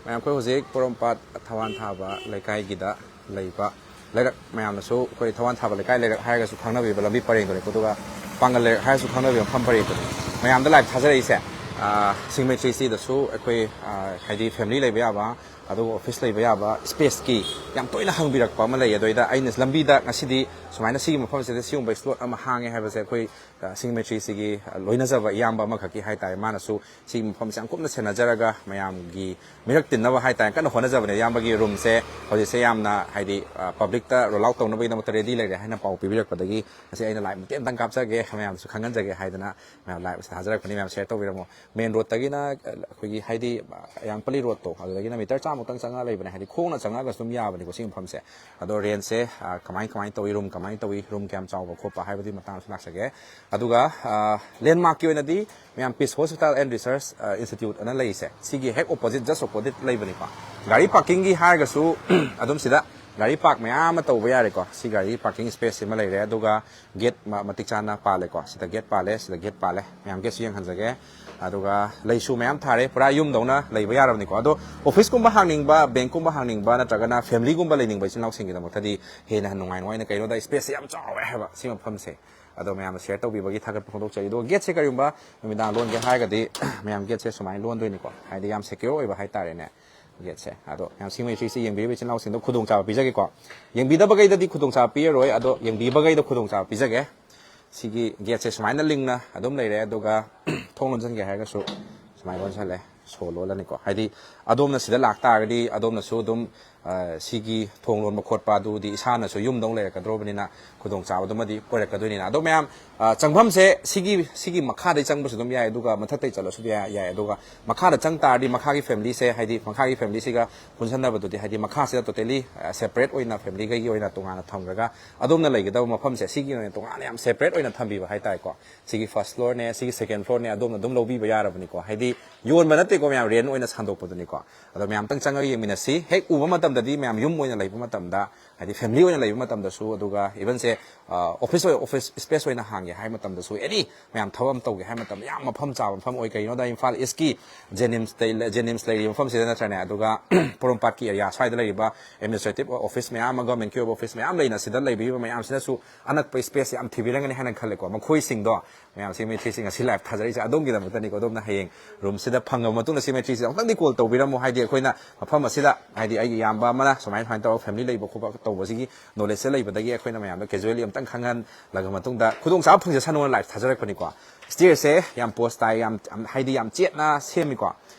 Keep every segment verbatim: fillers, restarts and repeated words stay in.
ꯃꯌꯥꯝ, ꯑꯩꯈꯣꯏ ꯍꯧꯖꯤꯛ ꯄꯣꯔꯣꯝꯄꯥꯠ ꯊꯋꯥꯟ ꯊꯥꯕ ꯂꯩꯀꯥꯏꯒꯤꯗ ꯂꯩꯕ ꯂꯩꯔꯛ, ꯃꯌꯥꯝꯅꯁꯨ ꯑꯩꯈꯣꯏ ꯊꯋꯥꯟ ꯊꯥꯕ ꯂꯩꯀꯥꯏ ꯂꯩꯔꯛ ꯍꯥꯏꯔꯒꯁꯨ ꯈꯪꯅꯕꯤꯕ ꯂꯝꯕꯤ ꯄꯔꯦꯡꯗꯨꯅꯤꯀꯣ, ꯑꯗꯨꯒ ꯄꯥꯡꯒꯜ ꯂꯩꯔꯛ ꯍꯥꯏꯔꯁꯨ ꯈꯪꯅꯕꯤꯕ ꯃꯐꯝ ꯄꯔꯦꯡꯗꯨꯅꯤ꯫ ꯃꯌꯥꯝꯗ ꯂꯥꯏꯚ ꯊꯥꯖꯔꯛꯏꯁꯦ, ꯑꯥ, ꯁꯤꯡꯃꯩ ꯊ꯭ꯔꯤ ꯁꯤꯗꯁꯨ ꯑꯩꯈꯣꯏ, ꯑꯥ, ꯍꯥꯏꯗꯤ ꯐꯦꯃꯤꯂꯤ ꯂꯩꯕ ꯌꯥꯕ, ꯑꯗꯨꯒ ꯑꯣꯐꯤꯁ ꯂꯩꯕ ꯌꯥꯕ ꯁ꯭ꯄꯦꯁꯀꯤ ꯌꯥꯝ ꯇꯣꯏꯅ ꯍꯪꯕꯤꯔꯛꯄ ꯑꯃ ꯂꯩ꯫ ꯑꯗꯨꯗ ꯑꯩꯅ ꯂꯝꯕꯤꯗ ꯉꯁꯤꯗꯤ ꯁꯨꯃꯥꯏꯅ ꯁꯤꯒꯤ ꯃꯐꯝꯁꯤꯗ ꯁꯤꯒꯨꯝꯕ ꯁ꯭ꯂꯣꯠ ꯑꯃ ꯍꯥꯡꯉꯦ ꯍꯥꯏꯕꯁꯦ ꯑꯩꯈꯣꯏ, ꯑ, ꯁꯤꯡꯃꯩ ꯊ꯭ꯔꯤ ꯁꯤꯒꯤ, ꯑ, ꯂꯣꯏꯅꯖꯕ ꯏꯌꯥꯝꯕ ꯑꯃꯈꯛꯀꯤ ꯍꯥꯏꯇꯥꯔꯦ, ꯃꯥꯅꯁꯨ ꯁꯤꯒꯤ ꯃꯐꯝꯁꯦ ꯌꯥꯝ ꯀꯨꯞꯅ ꯁꯦꯟꯅꯖꯔꯒ ꯃꯌꯥꯝꯒꯤ ꯃꯤꯔꯛ ꯇꯤꯟꯅꯕ ꯍꯥꯏꯇꯥꯔꯦ ꯀꯟꯅ ꯍꯣꯠꯅꯖꯕꯅꯦ꯫ ꯏꯌꯥꯝꯕꯒꯤ ꯔꯨꯝꯁꯦ ꯍꯧꯖꯤꯛꯁꯦ ꯌꯥꯝꯅ, ꯍꯥꯏꯗꯤ, ꯑ, ꯄꯕ꯭ꯂꯤꯛꯇ ꯔꯣꯜ ꯑꯥꯎꯠ ꯇꯧꯅꯕꯒꯤꯗꯃꯛꯇ ꯔꯦꯗꯤ ꯂꯩꯔꯦ ꯍꯥꯏꯅ ꯄꯥꯎ ꯄꯤꯕꯤꯔꯛꯄꯗꯒꯤ ꯉꯁꯤ ꯑꯩꯅ ꯂꯥꯏꯚ ꯃꯇꯦꯛ ꯑꯃꯇꯪ ꯀꯥꯞꯆꯒꯦ, ꯃꯌꯥꯝꯁꯨ ꯈꯪꯍꯟꯖꯒꯦ ꯍꯥꯏꯗꯅ ꯃꯌꯥꯝ ꯂꯥꯏꯚ ꯑꯁꯤꯗ ꯊꯥꯖꯔꯛꯄꯅꯤ꯫ ꯃꯌꯥꯝ ꯁꯤꯌꯔ ꯇꯧꯕꯤꯔꯝꯃꯣ꯫ ꯃꯦꯟ ꯔꯣꯗꯇꯒꯤꯅ ꯑꯩꯈꯣꯏꯒꯤ, ꯍꯥꯏꯗꯤ, ꯃꯌꯥꯡꯄꯜꯂꯤ ꯔꯣꯗꯇꯣ, ꯑꯗꯨꯗꯒꯤꯅ ꯃꯤꯇꯔ ꯆꯥꯝꯃꯨꯛꯇꯪ ꯆꯪꯉꯒ ꯂꯩꯕꯅꯦ, ꯍꯥꯏꯗꯤ ꯈꯣꯡꯅ ꯆꯪꯉꯒꯁꯨ ꯑꯗꯨꯝ ꯌꯥꯕꯅꯤꯀꯣ ꯁꯤ ꯃꯐꯝꯁꯦ꯫ ꯑꯗꯣ ꯔꯦꯟꯁꯦ, ꯑ, ꯀꯃꯥꯏ ꯀꯃꯥꯏꯅ ꯇꯧꯏ, ꯔꯨꯝ ꯀꯃꯥꯏꯅ ꯇꯧꯏ, ꯔꯨꯝ ꯀꯌꯥꯝ ꯆꯥꯎꯕ ꯈꯣꯠꯄ ꯍꯥꯏꯕꯗꯨꯒꯤ ꯃꯇꯥꯡꯗꯁꯨ ꯂꯥꯛꯆꯒꯦ꯫ ꯑꯗꯨꯒ, ꯑ, ꯂꯦꯟꯃꯥꯔꯛꯀꯤ ꯑꯣꯏꯅꯗꯤ ꯃꯌꯥꯝ ꯄꯤꯁ ꯍꯣꯁꯄꯤꯇꯥꯜ ꯑꯦꯟ ꯔꯤꯁꯔꯁ, ꯑ, ꯏꯟꯁꯇꯤꯇ꯭ꯌꯨꯠ ꯑꯅ ꯂꯩꯔꯤꯁꯦ, ꯁꯤꯒꯤ ꯍꯦꯛ ꯑꯣꯄꯣꯖꯤꯠ, ꯖꯁ ꯑꯣꯄꯣꯖꯤꯠ ꯂꯩꯕꯅꯤꯀꯣ꯫ ꯒꯥꯔꯤ ꯄꯥꯔꯀꯤꯡꯒꯤ ꯍꯥꯏꯔꯒꯁꯨ ꯑꯗꯨꯝ ꯁꯤꯗ ꯒꯥꯔꯤ ꯄꯥꯔꯛ ꯃꯌꯥꯝ ꯑꯃ ꯇꯧꯕ ꯌꯥꯔꯦꯀꯣ꯫ ꯁꯤ ꯒꯥꯔꯤ ꯄꯥꯔꯀꯤꯡ ꯁ꯭ꯄꯦꯁ ꯁꯤꯃ ꯂꯩꯔꯦ, ꯑꯗꯨꯒ ꯒꯦꯠ ꯃ-, ꯃꯇꯤꯛ ꯆꯥꯅ ꯄꯥꯜꯂꯦꯀꯣ꯫ ꯁꯤꯗ ꯒꯦꯠ ꯄꯥꯜꯂꯦ, ꯁꯤꯗ ꯒꯦꯠ ꯄꯥꯜꯂꯦ꯫ ꯃꯌꯥꯝ ꯒꯦꯠꯁꯨ ꯌꯦꯡꯍꯟꯖꯒꯦ꯫ ꯑꯗꯨꯒ ꯂꯩꯁꯨ ꯃꯌꯥꯝ ꯊꯥꯔꯦ, ꯄꯨꯔꯥ ꯌꯨꯝꯗꯧꯅ ꯂꯩꯕ ꯌꯥꯔꯕꯅꯤꯀꯣ꯫ ꯑꯗꯣ ꯑꯣꯐꯤꯁꯀꯨꯝꯕ ꯍꯥꯡꯅꯤꯡꯕ, ꯕꯦꯡꯀꯨꯝꯕ ꯍꯥꯡꯅꯤꯡꯕ, ꯅꯠꯇ꯭ꯔꯒꯅ ꯐꯦꯃꯤꯂꯤꯒꯨꯝꯕ ꯂꯩꯅꯤꯡꯕ ꯏꯆꯤꯟ ꯏꯅꯥꯎꯁꯤꯡꯒꯤꯗꯃꯛꯇꯗꯤ ꯍꯦꯟꯅ ꯅꯨꯡꯉꯥꯏ ꯅꯨꯡꯉꯥꯏꯅ, ꯀꯩꯅꯣꯗ ꯁ꯭ꯄꯦꯁꯁꯦ ꯌꯥꯝ ꯆꯥꯎꯋꯦ ꯍꯥꯏꯕ ꯁꯤ ꯃꯐꯝꯁꯦ꯫ ꯑꯗꯣ ꯃꯌꯥꯝꯅ ꯁꯤꯌꯔ ꯇꯧꯕꯤꯕꯒꯤ ꯊꯥꯒꯠꯄ ꯐꯣꯡꯗꯣꯛꯆꯔꯤ꯫ ꯑꯗꯨꯒ ꯒꯦꯠꯁꯦ ꯀꯔꯤꯒꯨꯝꯕ ꯅꯨꯃꯤꯗꯥꯡ ꯂꯣꯟꯒꯦ ꯍꯥꯏꯔꯒꯗꯤ ꯃꯌꯥꯝ ꯒꯦꯠꯁꯦ ꯁꯨꯃꯥꯏꯅ ꯂꯣꯟꯗꯣꯏꯅꯤꯀꯣ, ꯍꯥꯏꯗꯤ ꯌꯥꯝ ꯁꯦꯀ꯭ꯌꯣꯔ ꯑꯣꯏꯕ ꯍꯥꯏꯇꯥꯔꯦꯅꯦ꯫ ꯒꯦꯠꯁꯦ꯫ ꯑꯗꯣ ꯃꯌꯥꯝ ꯁꯤꯡꯃꯩ ꯊ꯭ꯔꯤ ꯁꯤ ꯌꯦꯡꯕꯤꯔꯤꯕ ꯏꯆꯤꯟ ꯏꯅꯥꯎꯁꯤꯡꯗꯣ ꯈꯨꯗꯣꯡꯆꯥꯕ ꯄꯤꯖꯒꯦꯀꯣ꯫ ꯌꯦꯡꯕꯤꯗꯕꯈꯩꯗꯗꯤ ꯈꯨꯗꯣꯡꯆꯥꯕ ꯄꯤꯔꯔꯣꯏ, ꯑꯗꯣ ꯌꯦꯡꯕꯤꯕꯈꯩꯗꯣ ꯈꯨꯗꯣꯡꯆꯥꯕ ꯄꯤꯖꯒꯦ꯫ ꯁꯤꯒꯤ ꯒꯦꯠꯁꯦ ꯁꯨꯃꯥꯏꯅ ꯂꯤꯡꯅ ꯑꯗꯨꯝ ꯂꯩꯔꯦ, ꯑꯗꯨꯒ ꯊꯣꯡ ꯂꯣꯟꯁꯤꯟꯒꯦ ꯍꯥꯏꯔꯒꯁꯨ ꯁꯨꯃꯥꯏꯅ ꯂꯣꯟꯁꯤꯜꯂꯦ, ꯁꯣ ꯂꯣꯜꯂꯅꯤꯀꯣ꯫ ꯍꯥꯏꯗꯤ ꯑꯗꯣꯝꯅ ꯁꯤꯗ ꯂꯥꯛꯇꯥꯔꯒꯗꯤ ꯑꯗꯣꯝꯅꯁꯨ ꯑꯗꯨꯝ, ꯑ, ꯁꯤꯒꯤ ꯊꯣꯡ ꯂꯣꯟꯕ ꯈꯣꯠꯄ ꯑꯗꯨꯗꯤ ꯏꯁꯥꯅꯁꯨ ꯌꯨꯝꯗꯧ ꯂꯩꯔꯛꯀꯗ꯭ꯔꯣꯕꯅꯤꯅ ꯈꯨꯗꯣꯡꯆꯥꯕꯗꯨꯃꯗꯤ ꯑꯣꯏꯔꯛꯀꯗꯣꯏꯅꯤꯅ꯫ ꯑꯗꯣ ꯃꯌꯥꯝ, ꯑ, ꯆꯪꯐꯝꯁꯦ ꯁꯤꯒꯤ, ꯁꯤꯒꯤ ꯃꯈꯥꯗꯩ ꯆꯪꯕꯁꯨ ꯑꯗꯨꯝ ꯌꯥꯏ, ꯑꯗꯨꯒ ꯃꯊꯛꯇꯩ ꯆꯠꯂꯁꯨ ꯌꯥꯏ, ꯌꯥꯏ꯫ ꯑꯗꯨꯒ ꯃꯈꯥꯗ ꯆꯪ ꯇꯥꯔꯗꯤ ꯃꯈꯥꯒꯤ ꯐꯦꯃꯤꯂꯤꯁꯦ, ꯍꯥꯏꯗꯤ ꯃꯈꯥꯒꯤ ꯐꯦꯃꯤꯂꯤꯁꯤꯒ ꯄꯨꯟꯁꯟꯅꯕꯗꯨꯗꯤ, ꯍꯥꯏꯗꯤ ꯃꯈꯥꯁꯤꯗ ꯇꯣꯇꯦꯂꯤ, ꯑ, ꯁꯦꯄꯔꯦꯠ ꯑꯣꯏꯅ ꯐꯦꯃꯤꯂꯤꯈꯩꯒꯤ ꯑꯣꯏꯅ ꯇꯣꯉꯥꯟꯅ ꯊꯝꯈ꯭ꯔꯒ ꯑꯗꯣꯝꯅ ꯂꯩꯒꯗꯕ ꯃꯐꯝꯁꯦ ꯁꯤꯒꯤ ꯑꯣꯏꯅ ꯇꯣꯉꯥꯟꯅ ꯌꯥꯝ ꯁꯦꯄꯔꯦꯠ ꯑꯣꯏꯅ ꯊꯝꯕꯤꯕ ꯍꯥꯏꯇꯥꯔꯦꯀꯣ꯫ ꯁꯤꯒꯤ ꯐꯥꯔꯁ ꯐ꯭ꯂꯣꯔꯅꯦ, ꯁꯤꯒꯤ ꯁꯦꯀꯦꯟ ꯐ꯭ꯂꯣꯔꯅꯦ, ꯑꯗꯣꯝꯅ ꯑꯗꯨꯝ ꯂꯧꯕꯤꯕ ꯌꯥꯔꯕꯅꯤꯀꯣ꯫ ꯍꯥꯏꯗꯤ ꯌꯣꯟꯕ ꯅꯠꯇꯦꯀꯣ ꯃꯌꯥꯝ, ꯔꯦꯟ ꯑꯣꯏꯅ ꯁꯟꯗꯣꯛꯄꯗꯨꯅꯤꯀꯣ꯫ ꯑꯗꯣ ꯃꯌꯥꯝꯇꯪ ꯆꯪꯉꯒ ꯌꯦꯡꯃꯤꯟꯅꯁꯤ꯫ ꯍꯦꯛ ꯎꯕ ꯃꯇꯝꯗꯗꯤ ꯃꯌꯥꯝ ꯌꯨꯝ ꯑꯣꯏꯅ ꯂꯩꯕ ꯃꯇꯝꯗ ꯍꯥꯏꯗꯤ ꯐꯦꯃꯤꯂꯤ ꯑꯣꯏꯅ ꯂꯩꯕ ꯃꯇꯝꯗꯁꯨ, ꯑꯗꯨꯒ ꯏꯚꯟꯁꯦ ꯑꯣꯐꯤꯁ ꯑꯣꯏ ꯑꯣꯐꯤꯁ ꯁ꯭ꯄꯦꯁ ꯑꯣꯏꯅ ꯍꯥꯡꯒꯦ ꯍꯥꯏꯕ ꯃꯇꯝꯗꯁꯨ, ꯑꯦꯅꯤ ꯃꯌꯥꯝ ꯊꯕꯛ ꯑꯃ ꯇꯧꯒꯦ ꯍꯥꯏꯕ ꯃꯇꯝꯗ ꯌꯥꯝ ꯃꯐꯝ ꯆꯥꯕ ꯃꯐꯝ ꯑꯣꯏ꯫ ꯀꯩꯒꯤꯅꯣꯗ ꯏꯝꯐꯥꯜ ꯏꯁꯀꯤ ꯖꯦꯅꯤꯝꯁ ꯖꯦꯅꯤꯝꯁ ꯂꯩꯔꯤꯕ ꯃꯐꯝꯁꯤꯗ ꯅꯠꯇ꯭ꯔꯅꯦ, ꯑꯗꯨꯒ ꯄꯣꯔꯣꯝꯄꯥꯠꯀꯤ ꯑꯦꯔꯤꯌꯥ ꯁ꯭ꯋꯥꯏꯗ ꯂꯩꯔꯤꯕ ꯑꯦꯗꯃꯤꯅꯤꯁꯇ꯭ꯔꯦꯇꯤꯚ ꯑꯣꯐꯤꯁ ꯃꯌꯥꯝ ꯑꯃ, ꯒꯚꯔꯟꯃꯦꯟꯠꯀꯤ ꯑꯣꯏꯕ ꯑꯣꯐꯤꯁ ꯃꯌꯥꯝ ꯂꯩꯅ ꯁꯤꯗ ꯂꯩꯕꯤꯔꯤꯕ ꯃꯌꯥꯝꯁꯤꯅꯁꯨ ꯑꯅꯛꯄ ꯁ꯭ꯄꯦꯁ ꯌꯥꯝ ꯊꯤꯕꯤꯔꯝꯒꯅꯤ ꯍꯥꯏꯅ ꯈꯜꯂꯦꯀꯣ꯫ ꯃꯈꯣꯏꯁꯤꯡꯗꯣ ꯃꯌꯥꯝ ꯁꯤꯃꯦꯇ꯭ꯔꯤꯁꯤꯡ ꯑꯁꯤ ꯂꯥꯏꯚ ꯊꯥꯖꯔꯛꯏꯁꯦ ꯑꯗꯣꯝꯒꯤꯗꯃꯛꯇꯅꯤꯀꯣ꯫ ꯑꯗꯣꯝꯅ ꯍꯌꯦꯡ ꯔꯨꯝꯁꯤꯗ ꯐꯪꯉꯕ ꯃꯇꯨꯡꯗ ꯁꯤꯃꯦꯇ꯭ꯔꯤꯁꯤꯗ ꯑꯃꯨꯛꯇꯪꯗꯤ ꯀꯣꯜ ꯇꯧꯕꯤꯔꯝꯃꯣ꯫ ꯍꯥꯏꯗꯤ ꯑꯩꯈꯣꯏꯅ ꯃꯐꯝ ꯑꯁꯤꯗ, ꯍꯥꯏꯗꯤ ꯑꯩꯒꯤ ꯏꯌꯥꯝꯕ ꯑꯃꯅ ꯁꯨꯃꯥꯏꯅ ꯁꯨꯃꯥꯏꯅ ꯇꯧꯔꯒ ꯐꯦꯃꯤꯂꯤ ꯂꯩꯕ ꯈꯣꯠꯄ ꯇꯧꯕꯁꯤꯒꯤ ꯅꯣꯂꯦꯖꯁꯦ ꯂꯩꯕꯗꯒꯤ ꯑꯩꯈꯣꯏꯅ ꯃꯌꯥꯝꯗ ꯀꯦꯖꯨꯋꯦꯜꯂꯤ ꯑꯃꯨꯛꯇꯪ ꯈꯪꯍꯜꯂꯒ ꯃꯇꯨꯡꯗ ꯈꯨꯗꯣꯡꯆꯥꯕ ꯐꯪꯖꯁꯅꯨꯅ ꯂꯥꯏꯚ ꯊꯥꯖꯔꯛꯄꯅꯤꯀꯣ꯫ ꯁ꯭ꯇꯦꯌꯔꯁꯦ ꯌꯥꯝ ꯄꯣꯁ ꯇꯥꯏ, ꯌꯥꯝ ꯌꯥꯝ- ꯍꯥꯏꯗꯤ ꯌꯥꯝ ꯆꯦꯠꯅ ꯁꯦꯝꯃꯤꯀꯣ꯫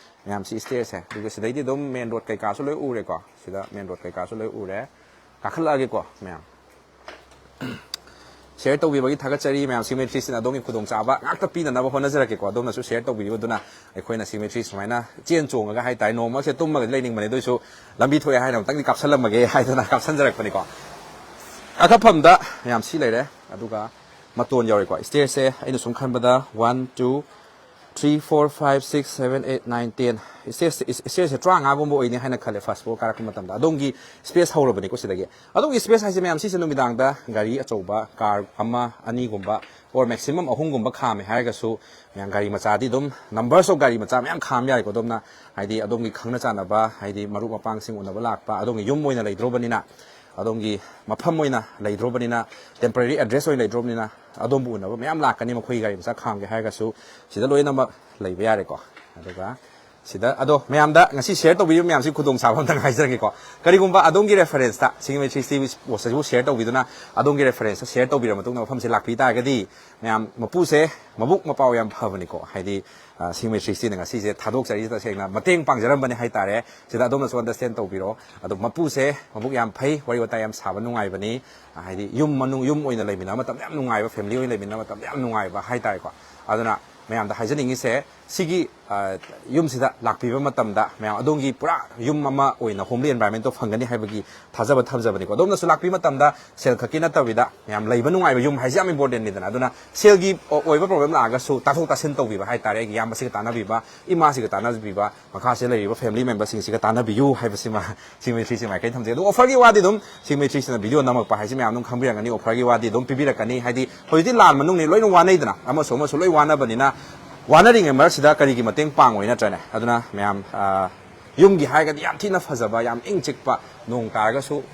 ꯃꯌꯥꯝꯁꯤ ꯁ꯭ꯇꯦꯌꯔꯁꯦ, ꯑꯗꯨꯒ ꯁꯤꯗꯩꯗꯤ ꯑꯗꯨꯝ ꯃꯦꯟ ꯔꯣꯗ ꯀꯩꯀꯥꯁꯨ ꯂꯣꯏ ꯎꯔꯦꯀꯣ꯫ ꯁꯤꯗ ꯃꯦꯟ ꯔꯣꯗ ꯀꯩꯀꯥꯁꯨ ꯂꯣꯏ ꯎꯔꯦ꯫ ꯀꯥꯈꯠꯂꯛꯑꯒꯦꯀꯣ ꯃꯌꯥꯝ꯫ ꯁꯤꯌꯔ ꯇꯧꯕꯤꯕꯒꯤ ꯊꯥꯒꯠꯆꯔꯤ ꯃꯌꯥꯝ꯫ ꯁꯤꯃꯦꯇ꯭ꯔꯤꯁꯤꯅ ꯑꯗꯣꯝꯒꯤ ꯈꯨꯗꯣꯡꯆꯥꯕ ꯉꯥꯛꯇ ꯄꯤꯅꯅꯕ ꯍꯣꯠꯅꯖꯔꯛꯀꯦꯀꯣ꯫ ꯑꯗꯣꯝꯅꯁꯨ ꯁꯤꯌꯔ ꯇꯧꯕꯤꯌꯨ꯫ ꯑꯗꯨꯅ ꯑꯩꯈꯣꯏꯅ ꯁꯤꯃꯦꯇ꯭ꯔꯤ ꯁꯨꯃꯥꯏꯅ ꯆꯦꯟ ꯆꯣꯡꯉꯒ ꯍꯥꯏꯇꯥꯔꯦ, ꯅꯣꯡꯃꯁꯦ ꯇꯨꯝꯃꯒꯗꯤ ꯂꯩꯅꯤꯡꯕꯅꯦ, ꯑꯗꯨ ꯑꯣꯏꯁꯨ ꯂꯝꯕꯤ ꯊꯣꯛꯑꯦ ꯍꯥꯏꯅ ꯑꯃꯨꯛꯇꯪꯗꯤ ꯀꯥꯞꯁꯜꯂꯝꯃꯒꯦ ꯍꯥꯏꯗꯅ ꯀꯥꯞꯁꯟꯖꯔꯛꯄꯅꯤꯀꯣ꯫ ꯀꯥꯈꯠꯐꯝꯗ ꯃꯌꯥꯝ ꯁꯤ ꯂꯩꯔꯦ, ꯑꯗꯨꯒ ꯃꯇꯣꯟ ꯌꯧꯔꯦꯀꯣ꯫ ꯁ꯭ꯇꯦꯌꯔꯁꯦ ꯑꯩꯅ ꯁꯨꯝ ꯈꯟꯕꯗ one, two, three, four, five, six, seven, eight, nine, ten. ꯁ꯭ꯇꯦꯌꯔꯁꯦ ꯇꯔꯥꯃꯉꯥꯒꯨꯝꯕ ꯑꯣꯏꯅꯤ ꯍꯥꯏꯅ ꯈꯜꯂꯦ, ꯐꯥꯔꯁ ꯐ꯭ꯂꯣꯔ ꯀꯥꯔꯛꯄ ꯃꯇꯝꯗ꯫ ꯑꯗꯣꯝꯒꯤ ꯁ꯭ꯄꯦꯁ ꯍꯧꯔꯕꯅꯤꯀꯣ ꯁꯤꯗꯒꯤ꯫ ꯑꯗꯣꯝꯒꯤ ꯁ꯭ꯄꯦꯁ ꯍꯥꯏꯁꯦ ꯃꯌꯥꯝ ꯁꯤꯁꯦ ꯅꯨꯃꯤꯗꯥꯡꯗ ꯒꯥꯔꯤ ꯑꯆꯧꯕ, ꯀꯥꯔ ꯑꯃ, ꯑꯅꯤꯒꯨꯝꯕ, ꯑꯣꯔ ꯃꯦꯛꯁꯤꯃꯝ ꯑꯍꯨꯝꯒꯨꯝꯕ ꯈꯥꯝꯃꯦ ꯍꯥꯏꯔꯒꯁꯨ, ꯃꯌꯥꯝ ꯒꯥꯔꯤ ꯃꯆꯥꯗꯤ ꯑꯗꯨꯝ, ꯅꯝꯕꯔꯁ ꯑꯣꯐ ꯒꯥꯔꯤ ꯃꯆꯥ ꯃꯌꯥꯝ ꯈꯥꯝ ꯌꯥꯏꯀꯣ꯫ ꯑꯗꯣꯝꯅ ꯍꯥꯏꯗꯤ ꯑꯗꯣꯝꯒꯤ ꯈꯪꯅ ꯆꯥꯟꯅꯕ, ꯍꯥꯏꯗꯤ ꯃꯔꯨꯞ ꯃꯄꯥꯡꯁꯤꯡ ꯎꯅꯕ ꯂꯥꯛꯄ, ꯑꯗꯣꯝꯒꯤ ꯌꯨꯝ ꯑꯣꯏꯅ ꯂꯩꯗ꯭ꯔꯣꯕꯅꯤꯅ, ꯑꯗꯣꯝꯒꯤ ꯃꯐꯝ ꯑꯣꯏꯅ ꯂꯩꯗ꯭ꯔꯣꯕꯅꯤꯅ, ꯇꯦꯝꯄꯔꯦꯔꯤ ꯑꯦꯗ꯭ꯔꯦꯁ ꯑꯣꯏꯅ ꯂꯩꯗ꯭ꯔꯣꯕꯅꯤꯅ, ꯑꯗꯣꯝꯕꯨ ꯎꯅꯕ ꯃꯌꯥꯝ ꯂꯥꯛꯀꯅꯤ꯫ ꯃꯈꯣꯏꯒꯤ ꯒꯥꯔꯤ ꯃꯆꯥ ꯈꯥꯝꯒꯦ ꯍꯥꯏꯔꯒꯁꯨ ꯁꯤꯗ ꯂꯣꯏꯅꯃꯛ ꯂꯩꯕ ꯌꯥꯔꯦꯀꯣ꯫ ꯑꯗꯨꯒ ꯁꯤꯗ, ꯑꯗꯣ ꯃꯌꯥꯝꯗ ꯉꯁꯤ ꯁꯤꯌꯔ ꯇꯧꯕꯤꯔꯤꯕ ꯃꯌꯥꯝꯁꯤ ꯈꯨꯗꯣꯡꯆꯥꯕ ꯑꯝꯇꯪ ꯍꯥꯏꯖꯔꯒꯦꯀꯣ꯫ ꯀꯔꯤꯒꯨꯝꯕ ꯑꯗꯣꯝꯒꯤ ꯔꯦꯐꯔꯦꯟꯁꯇ ꯁꯤꯡꯖꯃꯩ ꯊ꯭ꯔꯤ ꯁꯤꯛꯁꯇꯤ ꯄꯣꯁ ꯑꯁꯤꯕꯨ ꯁꯤꯌꯔ ꯇꯧꯕꯤꯗꯨꯅ ꯑꯗꯣꯝꯒꯤ ꯔꯦꯐꯔꯦꯟꯁꯇ ꯁꯤꯌꯔ ꯇꯧꯕꯤꯔꯕ ꯃꯇꯨꯡꯗ ꯃꯐꯝꯁꯤ ꯂꯥꯛꯄꯤ ꯇꯥꯔꯒꯗꯤ, ꯃꯌꯥꯝ ꯃꯄꯨꯁꯦ ꯃꯕꯨꯛ ꯃꯄꯥꯎ ꯌꯥꯝ ꯐꯕꯅꯤꯀꯣ꯫ ꯍꯥꯏꯗꯤ, ꯑ, ꯁꯤꯡꯖꯃꯩ ꯊ꯭ꯔꯤ ꯁꯤꯛꯁꯇꯤꯅ ꯉꯁꯤꯁꯦ ꯊꯥꯗꯣꯛꯆꯔꯤꯁꯦ ꯇꯁꯦꯡꯅ ꯃꯇꯦꯡ ꯄꯥꯡꯖꯔꯝꯕꯅꯤ ꯍꯥꯏꯇꯥꯔꯦ꯫ ꯁꯤꯗ ꯑꯗꯣꯝꯅꯁꯨ ꯑꯟꯗꯔꯁꯇꯦꯟ ꯇꯧꯕꯤꯔꯣ꯫ ꯑꯗꯣ ꯃꯄꯨꯁꯦ ꯃꯕꯨꯛ ꯌꯥꯝ ꯐꯩ, ꯋꯥꯔꯤ ꯋꯥꯇꯥꯏ ꯌꯥꯝ ꯁꯥꯕ ꯅꯨꯡꯉꯥꯏꯕꯅꯤ꯫ ꯑ, ꯍꯥꯏꯗꯤ ꯌꯨꯝ ꯃꯅꯨꯡ, ꯌꯨꯝ ꯑꯣꯏꯅ ꯂꯩꯃꯤꯟꯅꯕ ꯃꯇꯝꯗ ꯌꯥꯝ ꯅꯨꯡꯉꯥꯏꯕ, ꯐꯦꯃꯤꯂꯤ ꯑꯣꯏꯅ ꯂꯩꯃꯤꯟꯅꯕ ꯃꯇꯝꯗ ꯌꯥꯝ ꯅꯨꯡꯉꯥꯏꯕ ꯍꯥꯏꯇꯥꯔꯦꯀꯣ꯫ ꯑꯗꯨꯅ ꯃꯌꯥꯝꯗ ꯍꯥꯏꯖꯅꯤꯡꯉꯤꯁꯦ, ꯁꯤꯒꯤ ꯑ, ꯌꯨꯝꯁꯤꯗ ꯂꯥꯛꯄꯤꯕ ꯃꯇꯝꯗ ꯃꯌꯥꯝ ꯑꯗꯣꯝꯒꯤ ꯄꯨꯔꯥ ꯌꯨꯝ ꯑꯃ ꯑꯣꯏꯅ homely environment ꯇꯣ ꯐꯪꯒꯅꯤ ꯍꯥꯏꯕꯒꯤ ꯊꯥꯖꯕ ꯊꯝꯖꯕꯅꯤꯀꯣ꯫ ꯑꯗꯣꯝꯅꯁꯨ ꯂꯥꯛꯄꯤꯕ ꯃꯇꯝꯗ ꯁꯦꯜ ꯈꯛꯀꯤ ꯅꯠꯇꯕꯤꯗ ꯃꯌꯥꯝ ꯂꯩꯕ ꯅꯨꯡꯉꯥꯏꯕ ꯌꯨꯝ ꯍꯥꯏꯁꯦ ꯌꯥꯝ important ꯅꯤꯗꯅ꯫ ꯑꯗꯨꯅ ꯁꯦꯜꯒꯤ ꯑꯣꯏꯕ problem ꯂꯥꯛꯑꯒꯁꯨ ꯇꯥꯊꯣꯛ ꯇꯥꯁꯤꯟ ꯇꯧꯕꯤꯕ ꯍꯥꯏꯇꯥꯔꯦ, ꯑꯩꯒꯤ ꯏꯌꯥꯝꯕꯁꯤꯒ ꯇꯥꯟꯅꯕꯤꯕ, ꯏꯃꯥꯁꯤꯒ ꯇꯥꯟꯅꯕꯤꯕ, ꯃꯈꯥꯁꯤꯗ ꯂꯩꯔꯤꯕ family member ꯁꯤꯡꯁꯤꯒ ꯇꯥꯟꯅꯕꯤꯌꯨ ꯍꯥꯏꯕꯁꯤꯃ ꯁꯤꯃꯤꯇ꯭ꯔꯤꯁꯤ ꯃꯥꯏꯀꯩ ꯊꯝꯖꯩ꯫ ꯑꯗꯨ offer ꯒꯤ ꯋꯥꯗꯤ ꯑꯗꯨꯝ ꯁꯤꯃꯤꯇ꯭ꯔꯤꯁꯤꯅ video ꯅꯝꯃꯛꯄ ꯍꯥꯏꯁꯤ ꯃꯌꯥꯝ ꯑꯗꯨꯝ ꯈꯪꯕꯤꯔꯝꯒꯅꯤ꯫ Offer ꯒꯤ ꯋꯥꯗꯤ ꯑꯗꯨꯝ ꯄꯤꯕꯤꯔꯛꯀꯅꯤ, ꯍꯥꯏꯗꯤ ꯍꯧꯖꯤꯛꯇꯤ ꯂꯥꯟ ꯃꯅꯨꯡꯅꯤ, ꯂꯣꯏꯅ ꯋꯥꯅꯩꯗꯅ, ꯑꯃꯁꯨ ꯑꯃꯁꯨ ꯂꯣꯏ ꯋꯥꯅꯕꯅꯤꯅ꯫ ꯋꯥꯅꯔꯤꯉꯩ ꯃꯔꯛꯁꯤꯗ ꯀꯔꯤꯒꯤ ꯃꯇꯦꯡ ꯄꯥꯡꯉꯣꯏ, ꯅꯠꯇ꯭ꯔꯅꯦ? ꯑꯗꯨꯅ ꯃꯌꯥꯝ, ꯑ, ꯌꯨꯝꯒꯤ ꯍꯥꯏꯔꯒꯗꯤ ꯌꯥꯝ ꯊꯤꯅ ꯐꯖꯕ, ꯌꯥꯝ ꯏꯪ ꯆꯤꯛꯄ, ꯅꯣꯡ ꯇꯥꯔꯒꯁꯨ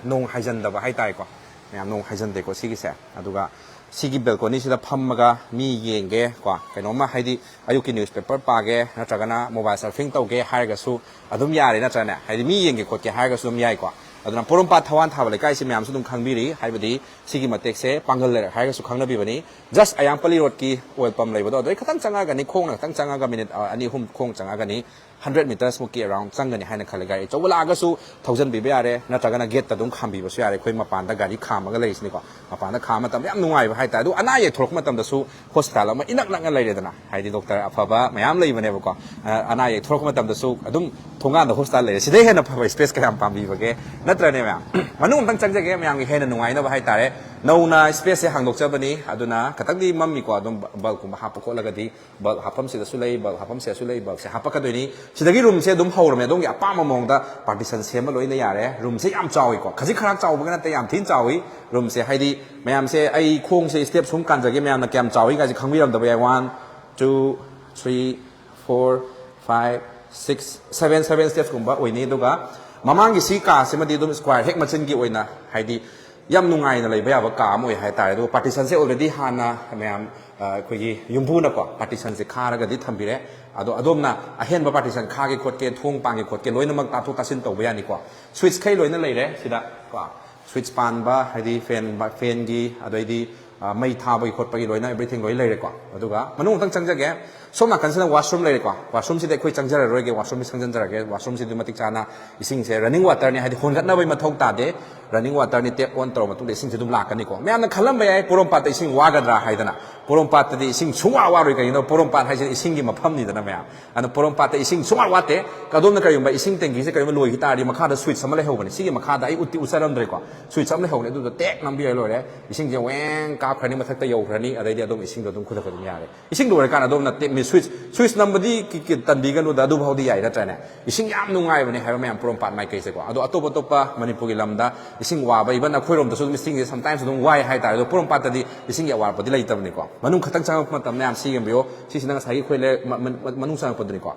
ꯅꯣꯡ ꯍꯥꯏꯖꯟꯗꯕ ꯍꯥꯏꯇꯥꯔꯦꯀꯣ꯫ ꯃꯌꯥꯝ ꯅꯣꯡ ꯍꯥꯏꯖꯟꯗꯦꯀꯣ ꯁꯤꯒꯤꯁꯦ꯫ ꯑꯗꯨꯒ ꯁꯤꯒꯤ balcony ꯁꯤꯗ ꯐꯝꯃꯒ ꯃꯤ ꯌꯦꯡꯒꯦ ꯀꯣ, ꯀꯩꯅꯣꯝꯃ, ꯍꯥꯏꯗꯤ ꯑꯌꯨꯛꯀꯤ newspaper ꯄꯥꯒꯦ ꯅꯠꯇ꯭ꯔꯒꯅ mobile surfing ꯇꯧꯒꯦ ꯍꯥꯏꯔꯒꯁꯨ ꯑꯗꯨꯝ ꯌꯥꯔꯦ, ꯅꯠꯇ꯭ꯔꯅꯦ? ꯍꯥꯏꯗꯤ ꯃꯤ ꯌꯦꯡꯒꯦ ꯈꯣꯠꯀꯦ ꯍꯥꯏꯔꯒꯁꯨ ꯑꯗꯨꯝ ꯌꯥꯏꯀꯣ꯫ ꯑꯗꯨꯅ ꯄꯣꯔꯣꯝꯄꯥꯠ ꯊꯋꯥꯟ ꯊꯥꯕ ꯂꯩꯀꯥꯏꯁꯤ ꯃꯌꯥꯝꯁꯨ ꯑꯗꯨꯝ ꯈꯪꯕꯤꯔꯤ, ꯍꯥꯏꯕꯗꯤ ꯁꯤꯒꯤ ꯃꯇꯦꯛꯁꯦ ꯄꯥꯡꯒꯜ ꯂꯩꯔꯛ ꯍꯥꯏꯔꯒꯁꯨ ꯈꯪꯅꯕꯤꯕꯅꯤ꯫ Just ꯑꯌꯥꯡꯄꯜꯂꯤ road ꯀꯤ oil pump ꯂꯩꯕꯗꯣ ꯑꯗꯨꯗꯩ ꯈꯤꯇꯪ ꯆꯪꯉꯛꯑꯒꯅꯤ, ꯈꯣꯡꯅ ꯈꯤꯇꯪ ꯆꯪꯉꯛꯑꯒ minute, ꯑ, ꯑꯅꯤ ꯑꯍꯨꯝ ꯈꯣꯡ ꯆꯪꯉꯛꯑꯒꯅꯤ꯫ Hundred meters ꯃꯨꯛꯀꯤ around ꯆꯪꯒꯅꯤ ꯍꯥꯏꯅ ꯈꯜꯂꯤ꯫ ꯒꯥꯔꯤ ꯑꯆꯧꯕ ꯂꯥꯛꯑꯒꯁꯨ ꯊꯧꯖꯟꯕꯤꯕ ꯌꯥꯔꯦ, ꯅꯠꯇ꯭ꯔꯒꯅ gate ꯇ ꯑꯗꯨꯝ ꯈꯥꯝꯕꯤꯕꯁꯨ ꯌꯥꯔꯦ꯫ ꯑꯩꯈꯣꯏ ꯃꯄꯥꯟꯗ ꯒꯥꯔꯤ ꯈꯥꯝꯃꯒ ꯂꯩꯔꯤꯁꯤꯅꯤꯀꯣ꯫ ꯃꯄꯥꯟꯗ ꯈꯥꯝꯕ ꯃꯇꯝꯗ ꯌꯥꯝ ꯅꯨꯡꯉꯥꯏꯕ ꯍꯥꯏꯇꯥꯔꯦ꯫ ꯑꯗꯨ ꯑꯅꯥ ꯑꯌꯦꯛ ꯊꯣꯛꯂꯛꯄ ꯃꯇꯝꯗꯁꯨ hospital ꯑꯃ ꯏꯅꯛ ꯅꯛꯅ ꯂꯩꯔꯦꯗꯅ, ꯍꯥꯏꯗꯤ doctor ꯑꯐꯕ ꯃꯌꯥꯝ ꯂꯩꯕꯅꯦꯕꯀꯣ꯫ ꯑ, ꯑꯅꯥ ꯑꯌꯦꯛ ꯊꯣꯛꯂꯛꯄ ꯃꯇꯝꯗꯁꯨ ꯑꯗꯨꯝ ꯊꯣꯡꯒꯥꯟꯗ hospital ꯂꯩꯔꯦ, ꯁꯤꯗꯩ ꯍꯦꯟꯅ ꯐꯕ space ꯀꯌꯥꯝ ꯄꯥꯝꯕꯤꯕꯒꯦ? ꯅꯠꯇ꯭ꯔꯅꯦ ꯃꯌꯥꯝ? ꯃꯅꯨꯡ ꯑꯝꯇꯪ ꯆꯪꯖꯒꯦ, ꯃꯌꯥꯝꯒꯤ ꯍꯦꯟꯅ ꯅꯨꯡꯉꯥꯏꯅꯕ ꯍꯥꯏꯇꯥꯔꯦ꯫ ꯅꯧꯅ space ꯁꯦ ꯍꯥꯡꯗꯣꯛꯆꯕꯅꯤ, ꯑꯗꯨꯅ ꯈꯤꯇꯪꯗꯤ ꯃꯝꯃꯤꯀꯣ꯫ ꯑꯗꯨꯝ bulb ꯀꯨꯝꯕ ꯍꯥꯞꯄ ꯈꯣꯠꯂꯒꯗꯤ, bulb ꯍꯥꯞꯐꯝꯁꯤꯗꯁꯨ ꯂꯩ, bulb ꯍꯥꯞꯐꯝꯁꯤꯗꯁꯨ ꯂꯩ, bulb ꯁꯦ ꯍꯥꯞꯄꯛꯀꯗꯣꯏꯅꯤ꯫ ꯁꯤꯗꯒꯤ room ꯁꯦ ꯑꯗꯨꯝ ꯍꯧꯔꯝꯃꯦ, ꯑꯗꯣꯝꯒꯤ ꯑꯄꯥꯝꯕ ꯃꯑꯣꯡꯗ partition ꯁꯦꯝꯕ ꯂꯣꯏꯅ ꯌꯥꯔꯦ꯫ Room ꯁꯦ ꯌꯥꯝ ꯆꯥꯎꯋꯤꯀꯣ, ꯈꯖꯤꯛ ꯈꯔ ꯆꯥꯎꯕꯒ ꯅꯠꯇꯦ, ꯌꯥꯝ ꯊꯤꯅ ꯆꯥꯎꯋꯤ room ꯁꯦ꯫ ꯍꯥꯏꯗꯤ ꯃꯌꯥꯝꯁꯦ, ꯑꯩ ꯈꯣꯡꯁꯦ step ꯁꯨꯝ ꯀꯥꯟꯖꯒꯦ, ꯃꯌꯥꯝꯅ ꯀꯌꯥꯝ ꯆꯥꯎꯋꯤ ꯀꯥꯏꯁꯦ ꯈꯪꯕꯤꯔꯝꯗꯕ ꯌꯥꯏ꯫ One, two, three, four, five, six, seven, seven steps ꯀꯨꯝꯕ ꯑꯣꯏꯅꯤ꯫ ꯑꯗꯨꯒ ꯃꯃꯥꯡꯒꯤ ꯁꯤ ꯀꯥꯁꯤꯃꯗꯤ ꯑꯗꯨꯝ square ꯍꯦꯛ ꯃꯆꯤꯟꯒꯤ ꯑꯣꯏꯅ, ꯍꯥꯏꯗꯤ ꯌꯥꯝ ꯅꯨꯡꯉꯥꯏꯅ ꯂꯩꯕ ꯌꯥꯕ ꯀꯥ ꯑꯃ ꯑꯣꯏ ꯍꯥꯏꯇꯥꯔꯦ꯫ ꯑꯗꯨꯒ partition ꯁꯦ already ꯍꯥꯟꯅ ꯃꯌꯥꯝ, ꯑ, ꯑꯩꯈꯣꯏꯒꯤ ꯌꯨꯝꯕꯨꯅꯀꯣ partition ꯁꯦ ꯈꯥꯔꯒꯗꯤ ꯊꯝꯕꯤꯔꯦ꯫ ꯑꯗꯣ ꯑꯗꯣꯝꯅ ꯑꯍꯦꯟꯕ partition ꯈꯥꯒꯦ ꯈꯣꯠꯀꯦ, ꯊꯣꯡ ꯄꯥꯟꯒꯦ ꯈꯣꯠꯀꯦ, ꯂꯣꯏꯅꯃꯛ ꯇꯥꯊꯣꯛ ꯇꯥꯁꯤꯟ ꯇꯧꯕ ꯌꯥꯅꯤꯀꯣ꯫ Switch ꯈꯩ ꯂꯣꯏꯅ ꯂꯩꯔꯦ ꯁꯤꯗ ꯀꯣ꯫ Switch ꯄꯥꯟꯕ, ꯍꯥꯏꯗꯤ fan, fan ꯒꯤ, ꯑꯗꯩꯗꯤ, ꯑ, ꯃꯩ ꯊꯥꯕꯒꯤ ꯈꯣꯠꯄꯒꯤ ꯂꯣꯏꯅ everything ꯂꯣꯏ ꯂꯩꯔꯦꯀꯣ꯫ ꯑꯗꯨꯒ ꯃꯅꯨꯡ ꯑꯃꯨꯛꯇꯪ ꯆꯪꯖꯒꯦ꯫ ꯁꯣꯝ ꯅꯥꯀꯟꯁꯤꯅ washroom ꯂꯩꯔꯦꯀꯣ꯫ Washroom ꯁꯤꯗꯤ ꯑꯩꯈꯣꯏ ꯆꯪꯖꯔꯔꯣꯏꯒꯦ, washroom ꯁꯤ ꯁꯪꯖꯤꯟꯖꯔꯒꯦ꯫ Washroom ꯁꯤꯗꯤ ꯃꯇꯤꯛ ꯆꯥꯅ ꯏꯁꯤꯡꯁꯦ running water ꯅꯤ, ꯍꯥꯏꯗꯤ ꯍꯣꯟꯒꯠꯅꯕꯒꯤ ꯃꯊꯧ ꯇꯥꯗꯦ꯫ Running waterꯅꯤ, tap on ꯇꯧꯔ ꯃꯇꯨꯡꯗ ꯏꯁꯤꯡꯁꯦ ꯑꯗꯨꯝ ꯂꯥꯛꯀꯅꯤꯀꯣ꯫ ꯃꯌꯥꯝꯅ ꯈꯜꯂꯝꯕ ꯌꯥꯏ ꯄꯣꯔꯣꯝꯄꯥꯠꯇ ꯏꯁꯤꯡ ꯋꯥꯒꯗ꯭ꯔꯥ ꯍꯥꯏꯗꯅ꯫ ꯄꯣꯔꯣꯝꯄꯥꯠꯇꯗꯤ ꯏꯁꯤꯡ ꯁꯨꯡꯋꯥ ꯋꯥꯔꯣꯏ꯫ ꯀꯩꯒꯤꯅꯣ? ꯄꯣꯔꯣꯝꯄꯥꯠ ꯍꯥꯏꯁꯤꯅ ꯏꯁꯤꯡꯒꯤ ꯃꯐꯝꯅꯤꯗꯅ ꯃꯌꯥꯝ꯫ ꯑꯗꯨꯅ ꯄꯣꯔꯣꯝꯄꯥꯠꯇ ꯏꯁꯤꯡ ꯁꯨꯡꯋꯥ ꯋꯥꯠꯇꯦ꯫ ꯑꯗꯣꯝꯅ ꯀꯔꯤꯒꯨꯝꯕ ꯏꯁꯤꯡ ꯇꯦꯡꯀꯤꯁꯦ ꯀꯔꯤꯒꯨꯝꯕ ꯂꯣꯏꯈꯤ ꯇꯥꯔꯗꯤ ꯃꯈꯥꯗ switch ꯑꯃ ꯂꯩꯍꯧꯕꯅꯤ꯫ ꯁꯤꯒꯤ ꯃꯈꯥꯗ ꯑꯩ ꯎꯠꯇꯤ ꯎꯠꯆꯔꯝꯗ꯭ꯔꯦꯀꯣ꯫ Switch ꯑꯃ ꯂꯩꯍꯧꯕꯅꯤ꯫ ꯑꯗꯨꯗꯣ ꯇꯦꯛ ꯅꯝꯕꯤꯔ ꯂꯣꯏꯔꯦ꯫ ꯏꯁꯤꯡꯁꯦ ꯋꯦꯡ ꯀꯥꯞꯈ꯭ꯔꯅꯤ, ꯃꯊꯛꯇ ꯌꯧꯈ꯭ꯔꯅꯤ꯫ ꯑꯗꯩꯗꯤ ꯑꯗꯨꯝ ꯏꯁꯤꯡꯗꯣ ꯑꯗꯨꯝ ꯈꯨꯗꯛꯇ ꯑꯗꯨꯝ ꯌꯥꯔꯦ꯫ ꯏꯁꯤꯡ ꯂꯣꯏꯔꯀꯥꯟꯗ ꯑꯗꯣꯝꯅ tap, switch, switch ꯅꯝꯕꯗꯤ ꯀꯤ-, ꯀꯤ-, ꯇꯟꯕꯤꯒꯅꯨꯗ, ꯑꯗꯨ ꯐꯥꯎꯗꯤ ꯌꯥꯏ ꯅꯠꯇ꯭ꯔꯅꯦ? ꯏꯁꯤꯡ ꯌꯥꯝ ꯅꯨꯡꯉꯥꯏꯕꯅꯦ ꯍꯥꯏꯕ ꯃꯌꯥꯝ ꯄꯣꯔꯣꯝꯄꯥꯠ ꯃꯥꯏꯀꯩꯁꯦꯀꯣ꯫ ꯑꯗꯣ ꯑꯇꯣꯞ ꯑꯇꯣꯞꯄ ꯃꯅꯤꯄꯨꯔꯒꯤ ꯂꯝꯗ ꯏꯁꯤꯡ ꯋꯥꯕ, even ꯑꯩꯈꯣꯏꯔꯣꯝꯗꯁꯨ ꯑꯗꯨꯝ ꯏꯁꯤꯡꯁꯦ sometimes ꯑꯗꯨꯝ ꯋꯥꯏ ꯍꯥꯏꯇꯥꯔꯦ꯫ ꯑꯗꯣ ꯄꯣꯔꯣꯝꯄꯥꯠꯇꯗꯤ ꯏꯁꯤꯡꯒꯤ ꯑꯋꯥꯠꯄꯗꯤ ꯂꯩꯇꯕꯅꯤꯀꯣ꯫ ꯃꯅꯨꯡ ꯈꯛꯇꯪ ꯆꯪꯉꯛꯄ ꯃꯇꯝꯗ ꯌꯥꯝ ꯁꯤ ꯌꯦꯡꯕꯤꯌꯣ꯫ ꯁꯤꯁꯤꯅ ꯉꯁꯥꯏꯒꯤ ꯑꯩꯈꯣꯏ ꯂꯩꯔꯛ ꯃ-, ꯃ-, ꯃꯅꯨꯡ ꯆꯪꯉꯛꯄꯗꯨꯅꯤꯀꯣ꯫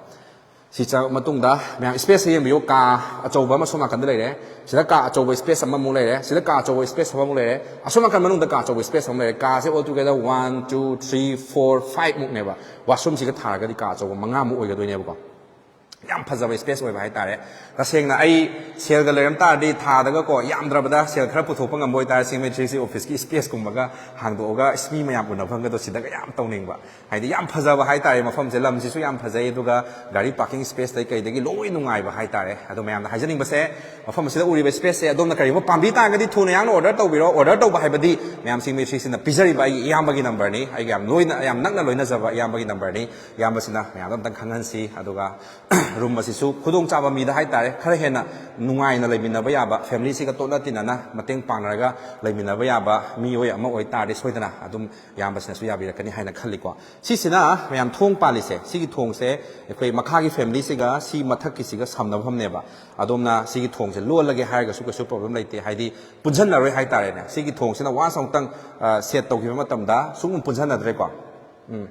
ꯁꯤ ꯆꯪꯉꯛ ꯃꯇꯨꯡꯗ ꯃꯌꯥꯝ space ꯁꯦ ꯌꯦꯡꯕꯤꯌꯨ꯫ ꯀꯥ ꯑꯆꯧꯕ ꯑꯃ ꯁꯣꯝ ꯅꯥꯀꯟꯗ ꯂꯩꯔꯦ꯫ ꯁꯤꯗ ꯀꯥ ꯑꯆꯧꯕ space ꯑꯃꯃꯨꯛ ꯂꯩꯔꯦ꯫ ꯁꯤꯗ ꯀꯥ ꯑꯆꯧꯕ space ꯑꯃꯃꯨꯛ ꯂꯩꯔꯦ꯫ ꯑꯁꯣꯝ ꯅꯥꯀꯟ ꯃꯅꯨꯡꯗ ꯀꯥ ꯑꯆꯧꯕ space ꯑꯃ ꯂꯩꯔꯦ꯫ ꯀꯥꯁꯦ all together one, two, three, four, five ꯃꯨꯛꯅꯦꯕ꯫ Washroom ꯁꯤꯒ ꯊꯥꯔꯒꯗꯤ ꯀꯥ ꯑꯆꯧꯕ ꯃꯉꯥꯃꯨꯛ ꯑꯣꯏꯒꯗꯣꯏꯅꯦꯕꯀꯣ꯫ ꯌꯥꯝ ꯐꯖꯕ space ꯑꯣꯏꯕ ꯍꯥꯏꯇꯥꯔꯦ꯫ ꯇꯁꯦꯡꯅ ꯑꯩ ꯁꯦꯜꯒ ꯂꯩꯔꯝ ꯇꯥꯔꯗꯤ ꯊꯥꯗꯒꯀꯣ ꯌꯥꯝꯗ꯭ꯔꯕꯗ ꯁꯦꯜ ꯈꯔ ꯄꯨꯊꯣꯛꯄ ꯉꯝꯕ ꯑꯣꯏꯇꯥꯔꯦ, ꯁꯤꯡꯃꯩ ꯊ꯭ꯔꯤ ꯁꯤ office ꯀꯤ space ꯀꯨꯝꯕꯒ ꯍꯥꯡꯗꯣꯛꯑꯒ ꯏꯁ ꯃꯤ ꯃꯌꯥꯝ ꯎꯅꯐꯝꯒꯗꯣ ꯁꯤꯗꯒ ꯌꯥꯝ ꯇꯧꯅꯤꯡꯕ꯫ ꯍꯥꯏꯗꯤ ꯌꯥꯝ ꯐꯖꯕ ꯍꯥꯏꯇꯥꯔꯦ ꯃꯐꯝꯁꯦ, ꯂꯝꯁꯤꯁꯨ ꯌꯥꯝ ꯐꯖꯩ, ꯑꯗꯨꯒ ꯒꯥꯔꯤ parking space ꯇꯩ ꯀꯩꯗꯒꯤ ꯂꯣꯏ ꯅꯨꯡꯉꯥꯏꯕ ꯍꯥꯏꯇꯥꯔꯦ꯫ ꯑꯗꯣ ꯃꯌꯥꯝꯅ ꯍꯥꯏꯖꯅꯤꯡꯕꯁꯦ, ꯃꯐꯝ ꯑꯁꯤꯗ ꯎꯔꯤꯕ space ꯁꯦ ꯑꯗꯣꯝꯅ ꯀꯔꯤꯒꯨꯝꯕ ꯄꯥꯝꯕꯤ ꯇꯥꯔꯒꯗꯤ ꯊꯨꯅ ꯌꯥꯡꯅ order ꯇꯧꯕꯤꯔꯣ꯫ Order ꯇꯧꯕ ꯍꯥꯏꯕꯗꯤ ꯃꯌꯥꯝꯁꯤꯡ ꯃꯤꯁꯤꯁꯤꯅ ꯄꯤꯖꯔꯤꯕ ꯑꯩꯒꯤ ꯏꯌꯥꯝꯕꯒꯤ number ꯅꯤ, ꯑꯩꯒ ꯌꯥꯝ ꯂꯣꯏꯅ, ꯌꯥꯝ ꯅꯛꯅ ꯂꯣꯏꯅꯖꯕ ꯏꯌꯥꯝꯕꯒꯤ number ꯅꯤ꯫ ꯏꯌꯥꯝꯕꯁꯤꯅ ꯃꯌꯥꯝꯗ ꯑꯝꯇꯪ ꯈꯪꯍꯟꯁꯤ꯫ ꯑꯗꯨꯒ room ꯑꯁꯤꯁꯨ ꯈꯨꯗꯣꯡꯆꯥꯕ ꯃꯤꯗ ꯍꯥꯏꯇꯥꯔꯦ, ꯈꯔ ꯍꯦꯟꯅ ꯅꯨꯡꯉꯥꯏꯅ ꯂꯩꯃꯤꯟꯅꯕ ꯌꯥꯕ, family ꯁꯤꯒ ꯇꯣꯠꯅ ꯇꯤꯟꯅꯅ ꯃꯇꯦꯡ ꯄꯥꯡꯅꯔꯒ ꯂꯩꯃꯤꯟꯅꯕ ꯌꯥꯕ ꯃꯤꯑꯣꯏ ꯑꯃ ꯑꯣꯏꯇꯥꯔꯗꯤ ꯁꯣꯏꯗꯅ ꯑꯗꯨꯝ ꯏꯌꯥꯝꯕꯁꯤꯅꯁꯨ ꯌꯥꯕꯤꯔꯛꯀꯅꯤ ꯍꯥꯏꯅ ꯈꯜꯂꯤꯀꯣ꯫ ꯁꯤꯁꯤꯅ ꯃꯌꯥꯝ ꯊꯣꯡ ꯄꯥꯜꯂꯤꯁꯦ, ꯁꯤꯒꯤ ꯊꯣꯡꯁꯦ ꯑꯩꯈꯣꯏ ꯃꯈꯥꯒꯤ family ꯁꯤꯒ ꯁꯤ ꯃꯊꯛꯀꯤꯁꯤꯒ ꯁꯝꯅꯐꯝꯅꯦꯕ꯫ ꯑꯗꯣꯝꯅ ꯁꯤꯒꯤ ꯊꯣꯡꯁꯦ ꯂꯣꯜꯂꯒꯦ ꯍꯥꯏꯔꯒꯁꯨ ꯀꯩꯁꯨ problem ꯂꯩꯇꯦ, ꯍꯥꯏꯗꯤ ꯄꯨꯟꯁꯤꯟꯅꯔꯣꯏ ꯍꯥꯏꯇꯥꯔꯦꯅꯦ꯫ ꯁꯤꯒꯤ ꯊꯣꯡꯁꯤꯅ once ꯑꯃꯨꯛꯇꯪ, ꯑ, set ꯇꯧꯈꯤꯕ ꯃꯇꯝꯗ ꯁꯨꯡꯄꯨꯟ ꯄꯨꯟꯁꯤꯟꯅꯗ꯭ꯔꯦꯀꯣ꯫ ꯎꯝ꯫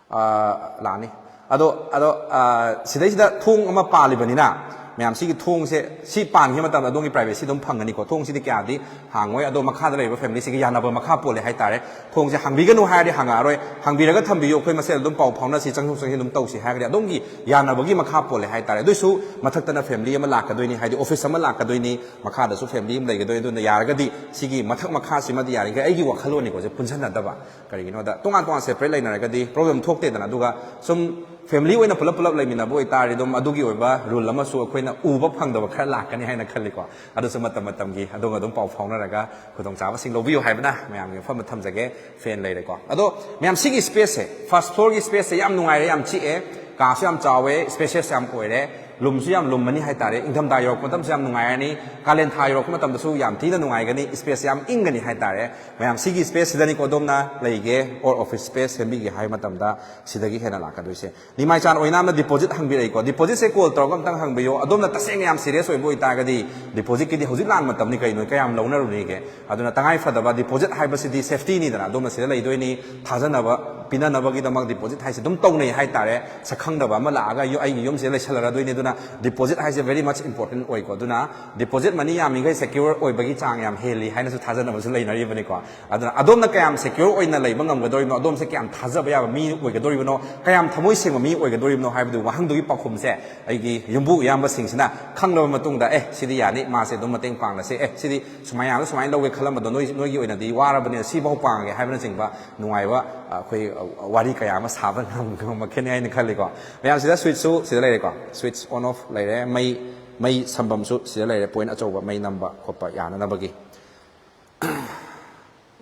ꯑ, ꯂꯥꯛꯑꯅꯤ꯫ ꯑꯗꯣ, ꯑꯗꯣ, ꯑ, ꯁꯤꯗꯩꯁꯤꯗ ꯊꯣꯡ ꯑꯃ ꯄꯥꯜꯂꯤꯕꯅꯤꯅ, ꯃꯌꯥꯝ ꯁꯤꯒꯤ ꯊꯣꯡꯁꯦ, ꯁꯤ ꯄꯥꯟꯈꯤꯕ ꯃꯇꯝꯗ ꯑꯗꯣꯝꯒꯤ privacy ꯑꯗꯨꯝ ꯐꯪꯒꯅꯤꯀꯣ꯫ ꯊꯣꯡꯁꯤꯗꯤ ꯀꯌꯥꯗꯤ ꯍꯥꯡꯉꯣꯏ, ꯑꯗꯣ ꯃꯈꯥꯗ ꯂꯩꯔꯤꯕ family ꯁꯤꯒꯤ ꯌꯥꯅꯕ ꯃꯈꯥ ꯄꯣꯜꯂꯦ ꯍꯥꯏꯇꯥꯔꯦ꯫ ꯊꯣꯡꯁꯦ ꯍꯥꯡꯕꯤꯒꯅꯨ ꯍꯥꯏꯔꯗꯤ ꯍꯥꯡꯉꯛꯑꯔꯣꯏ, ꯍꯥꯡꯕꯤꯔꯒ ꯊꯝꯕꯤꯌꯨ, ꯑꯩꯈꯣꯏ ꯃꯁꯦꯜ ꯑꯗꯨꯝ ꯄꯥꯎ ꯐꯥꯎꯅꯁꯤ, ꯆꯪꯊꯣꯛ ꯆꯪꯁꯤꯟ ꯑꯗꯨꯝ ꯇꯧꯁꯤ ꯍꯥꯏꯔꯒꯗꯤ ꯑꯗꯣꯝꯒꯤ ꯌꯥꯅꯕꯒꯤ ꯃꯈꯥ ꯄꯣꯜꯂꯦ ꯍꯥꯏꯇꯥꯔꯦ꯫ ꯑꯗꯨꯏꯁꯨ ꯃꯊꯛꯇꯅ family ꯑꯃ ꯂꯥꯛꯀꯗꯣꯏꯅꯤ, ꯍꯥꯏꯗꯤ office ꯑꯃ ꯂꯥꯛꯀꯗꯣꯏꯅꯤ, ꯃꯈꯥꯗꯁꯨ family ꯑꯃ ꯂꯩꯒꯗꯣꯏꯅꯤ꯫ ꯑꯗꯨꯅ ꯌꯥꯔꯒꯗꯤ ꯁꯤꯒꯤ ꯃꯊꯛ ꯃꯈꯥꯁꯤꯃꯗꯤ ꯌꯥꯔꯤꯈꯩ ꯑꯩꯒꯤ ꯋꯥꯈꯜꯂꯣꯟꯅꯤꯀꯣ, ꯁꯦ ꯄꯨꯟꯁꯤꯟꯅꯗꯕ꯫ ꯀꯔꯤꯒꯤꯅꯣꯗ ꯇꯣꯉꯥꯟ ꯇꯣꯉꯥꯟ separate ꯂꯩꯅꯔꯒꯗꯤ problem ꯊꯣꯛꯇꯦꯗꯅ꯫ ꯑꯗꯨꯒ ꯁꯨꯝ ꯐꯦꯃꯤꯂꯤ ꯑꯣꯏꯅ ꯄꯨꯂꯞ ꯄꯨꯂꯞ ꯂꯩꯃꯤꯟꯅꯕ ꯑꯣꯏꯇꯥꯔꯗꯤ ꯑꯗꯨꯝ ꯑꯗꯨꯒꯤ ꯑꯣꯏꯕ ꯔꯨꯜ ꯑꯃꯁꯨ ꯑꯩꯈꯣꯏꯅ ꯎꯕ ꯐꯪꯗꯕ ꯈꯔ ꯂꯥꯛꯀꯅꯤ ꯍꯥꯏꯅ ꯈꯜꯂꯤꯀꯣ꯫ ꯑꯗꯨꯁꯨ ꯃꯇꯝ ꯃꯇꯝꯒꯤ ꯑꯗꯨꯒ ꯑꯗꯨꯝ ꯄꯥꯎ ꯐꯥꯎꯅꯔꯒ ꯈꯨꯗꯣꯡꯆꯥꯕꯁꯤꯡ ꯂꯧꯕꯤꯌꯨ ꯍꯥꯏꯕꯅ ꯃꯌꯥꯝꯒꯤ ꯃꯐꯝꯗ ꯊꯝꯖꯒꯦ꯫ ꯐꯦꯟ ꯂꯩꯔꯦꯀꯣ꯫ ꯑꯗꯣ ꯃꯌꯥꯝ, ꯁꯤꯒꯤ ꯁ꯭ꯄꯦꯁꯁꯦ, ꯐꯥꯔꯁ ꯐ꯭ꯂꯣꯔꯒꯤ ꯁ꯭ꯄꯦꯁꯁꯦ ꯌꯥꯝ ꯅꯨꯡꯉꯥꯏꯔꯦ, ꯌꯥꯝ ꯆꯤꯛꯑꯦ, ꯀꯥꯁꯨ ꯌꯥꯝ ꯆꯥꯎꯋꯦ, ꯁ꯭ꯄꯦꯁꯤꯌꯁ ꯌꯥꯝ ꯑꯣꯏꯔꯦ, ꯔꯨꯝꯁꯨ ꯌꯥꯝ ꯂꯨꯝꯃꯅꯤ ꯍꯥꯏꯇꯥꯔꯦ꯫ ꯏꯪꯊꯝꯊꯥ ꯌꯧꯔꯛꯄ ꯃꯇꯝꯁꯨ ꯌꯥꯝ ꯅꯨꯡꯉꯥꯏꯔꯅꯤ, ꯀꯥꯂꯦꯟ ꯊꯥ ꯌꯧꯔꯛꯄ ꯃꯇꯝꯗꯁꯨ ꯌꯥꯝ ꯊꯤꯅ ꯅꯨꯡꯉꯥꯏꯒꯅꯤ, ꯁ꯭ꯄꯦꯁ ꯌꯥꯝ ꯏꯪꯒꯅꯤ ꯍꯥꯏꯇꯥꯔꯦ꯫ ꯃꯌꯥꯝ, ꯁꯤꯒꯤ ꯁ꯭ꯄꯦꯁꯁꯤꯗꯅꯤꯀꯣ ꯑꯗꯣꯝꯅ ꯂꯩꯒꯦ ꯑꯣꯔ ꯑꯣꯐꯤꯁ ꯁ꯭ꯄꯦꯁ ꯁꯦꯝꯕꯤꯒꯦ ꯍꯥꯏꯕ ꯃꯇꯝꯗ ꯁꯤꯗꯒꯤ ꯍꯦꯟꯅ ꯂꯥꯛꯀꯗꯣꯏꯁꯦ꯫ ꯅꯤꯃꯥꯏꯆꯥꯟ ꯑꯣꯏꯅꯥꯝꯅ ꯗꯤꯄꯣꯖꯤꯠ ꯍꯪꯕꯤꯔꯛꯏꯀꯣ꯫ ꯗꯤꯄꯣꯖꯤꯠꯁꯦ ꯀꯣꯜ ꯇꯧꯔꯒ ꯑꯝꯇꯪ ꯍꯪꯕꯤꯌꯣ꯫ ꯑꯗꯣꯝꯅ ꯇꯁꯦꯡꯅ ꯌꯥꯝ ꯁꯤꯔꯤꯌꯁ ꯑꯣꯏꯕ ꯑꯣꯏꯇꯥꯔꯒꯗꯤ ꯗꯤꯄꯣꯖꯤꯠꯀꯤꯗꯤ ꯍꯧꯖꯤꯛ ꯂꯥꯟ ꯃꯇꯝꯅꯤ ꯀꯩꯅꯣ, ꯀꯌꯥꯝ ꯂꯧꯅꯔꯨꯅꯤꯒꯦ? ꯑꯗꯨꯅ ꯇꯉꯥꯏ ꯐꯗꯕ ꯗꯤꯄꯣꯖꯤꯠ ꯍꯥꯏꯕꯁꯤꯗꯤ ꯁꯦꯐꯇꯤꯅꯤꯗꯅ, ꯑꯗꯣꯝꯅ ꯁꯤꯗ ꯂꯩꯗꯣꯏꯅꯤ, ꯊꯥꯖꯅꯕ ꯄꯤꯅꯅꯕꯒꯤꯗꯃꯛ ꯗꯤꯄꯣꯖꯤꯠ ꯍꯥꯏꯁꯦ ꯑꯗꯨꯝ ꯇꯧꯅꯩ ꯍꯥꯏꯇꯥꯔꯦ꯫ ꯁꯛꯈꯪꯗꯕ ꯑꯃ ꯂꯥꯛꯑꯒ ꯌꯨ-, ꯑꯩꯒꯤ ꯌꯨꯝꯁꯤꯗ ꯂꯩꯁꯜꯂꯔꯗꯣꯏꯅꯤ꯫ ꯑꯗꯨꯅ ꯗꯤꯄꯣꯖꯤꯠ ꯍꯥꯏꯁꯦ very much important ꯑꯣꯏꯀꯣ꯫ ꯑꯗꯨꯅ ꯗꯤꯄꯣꯖꯤꯠ ꯃꯅꯤ ꯌꯥꯝꯃꯤꯈꯩ ꯁꯦꯀ꯭ꯌꯨꯔ ꯑꯣꯏꯕꯒꯤ ꯆꯥꯡ ꯌꯥꯝ ꯍꯦꯜꯂꯤ ꯍꯥꯏꯅꯁꯨ ꯊꯥꯖꯅꯕꯁꯨ ꯂꯩꯅꯔꯤꯕꯅꯤꯀꯣ꯫ ꯑꯗꯨꯅ ꯑꯗꯣꯝꯅ ꯀꯌꯥꯝ ꯁꯦꯀ꯭ꯌꯨꯔ ꯑꯣꯏꯅ ꯂꯩꯕ ꯉꯝꯒꯗꯧꯔꯤꯕꯅꯣ, ꯑꯗꯣꯝꯁꯦ ꯀꯌꯥꯝ ꯊꯥꯖꯕ ꯌꯥꯕ ꯃꯤ ꯑꯣꯏꯒꯗꯧꯔꯤꯕꯅꯣ, ꯀꯌꯥꯝ ꯊꯃꯣꯏ ꯁꯦꯡꯕ ꯃꯤ ꯑꯣꯏꯒꯗꯧꯔꯤꯕꯅꯣ ꯍꯥꯏꯕꯗꯨ ꯋꯥꯍꯪꯗꯨꯒꯤ ꯄꯥꯎꯈꯨꯝꯁꯦ ꯑꯩꯒꯤ ꯌꯨꯝꯕꯨ ꯏꯌꯥꯝꯕꯁꯤꯡꯁꯤꯅ ꯈꯪꯂꯕ ꯃꯇꯨꯡꯗ, "ꯑꯦ, ꯁꯤꯗꯤ ꯌꯥꯅꯤ, ꯃꯥꯁꯦ ꯑꯗꯨꯝ ꯃꯇꯦꯡ ꯄꯥꯡꯂꯁꯦ, ꯑꯦ, ꯁꯤꯗꯤ ꯁꯨꯃꯥꯏꯅ ꯁꯨꯃꯥꯏꯅ ꯂꯧꯒꯦ ꯈꯜꯂꯝꯕꯗꯣ ꯅꯣꯏ, ꯅꯣꯏꯒꯤ ꯑꯣꯏꯅꯗꯤ ꯋꯥꯔꯕꯅꯤꯅ ꯁꯤꯐꯥꯎ ꯄꯥꯡꯉꯒꯦ" ꯍꯥꯏꯕꯅꯆꯤꯡꯕ ꯅꯨꯡꯉꯥꯏꯕ, ꯑ, ꯑꯩꯈꯣꯏ, ꯑ, ꯋꯥꯔꯤ ꯀꯌꯥ ꯑꯃ ꯁꯥꯕ ꯉꯝ-, ꯉꯝꯃꯛꯀꯅꯤ ꯍꯥꯏꯅ ꯈꯜꯂꯤꯀꯣ꯫ ꯃꯌꯥꯝꯁꯤꯗ ꯁ꯭ꯋꯤꯠꯁꯁꯨ ꯁꯤꯗ ꯂꯩꯔꯦꯀꯣ, ꯁ꯭ꯋꯤꯠꯁ ꯑꯣꯟ ꯑꯣꯐ ꯂꯩꯔꯦ, ꯃꯩ, ꯃꯩ ꯁꯝꯐꯝꯁꯨ ꯁꯤꯗ ꯂꯩꯔꯦ, ꯄꯣꯏꯟ ꯑꯆꯧꯕ ꯃꯩ ꯅꯝꯕ ꯈꯣꯠꯄ ꯌꯥꯅꯅꯕꯒꯤ꯫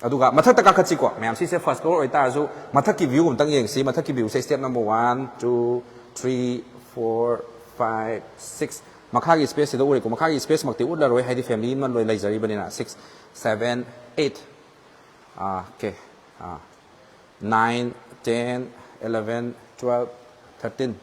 ꯑꯗꯨꯒ ꯃꯊꯛꯇ ꯀꯥꯈꯠꯁꯤꯀꯣ ꯃꯌꯥꯝ, ꯁꯤꯁꯦ ꯐꯥꯔꯁ ꯐ꯭ꯂꯣꯔ ꯑꯣꯏꯇꯥꯔꯁꯨ ꯃꯊꯛꯀꯤ ꯚ꯭ꯌꯨ ꯑꯝꯇꯪ ꯌꯦꯡꯁꯤ꯫ ꯃꯊꯛꯀꯤ ꯚ꯭ꯌꯨꯁꯦ step number one, two, three, four, five, six, ꯃꯈꯥꯒꯤ ꯁ꯭ꯄꯦꯁꯁꯤꯗ ꯎꯔꯦꯀꯣ꯫ ꯃꯈꯥꯒꯤ ꯁ꯭ꯄꯦꯁꯃꯛꯇꯤ ꯎꯠꯂꯔꯣꯏ, ꯍꯥꯏꯗꯤ ꯐꯦꯃꯤꯂꯤ ꯑꯃ ꯂꯣꯏ ꯂꯩꯖꯔꯤꯕꯅꯤꯅ꯫ Six, seven, eight, okay, nine, ten, eleven, twelve, thirteen,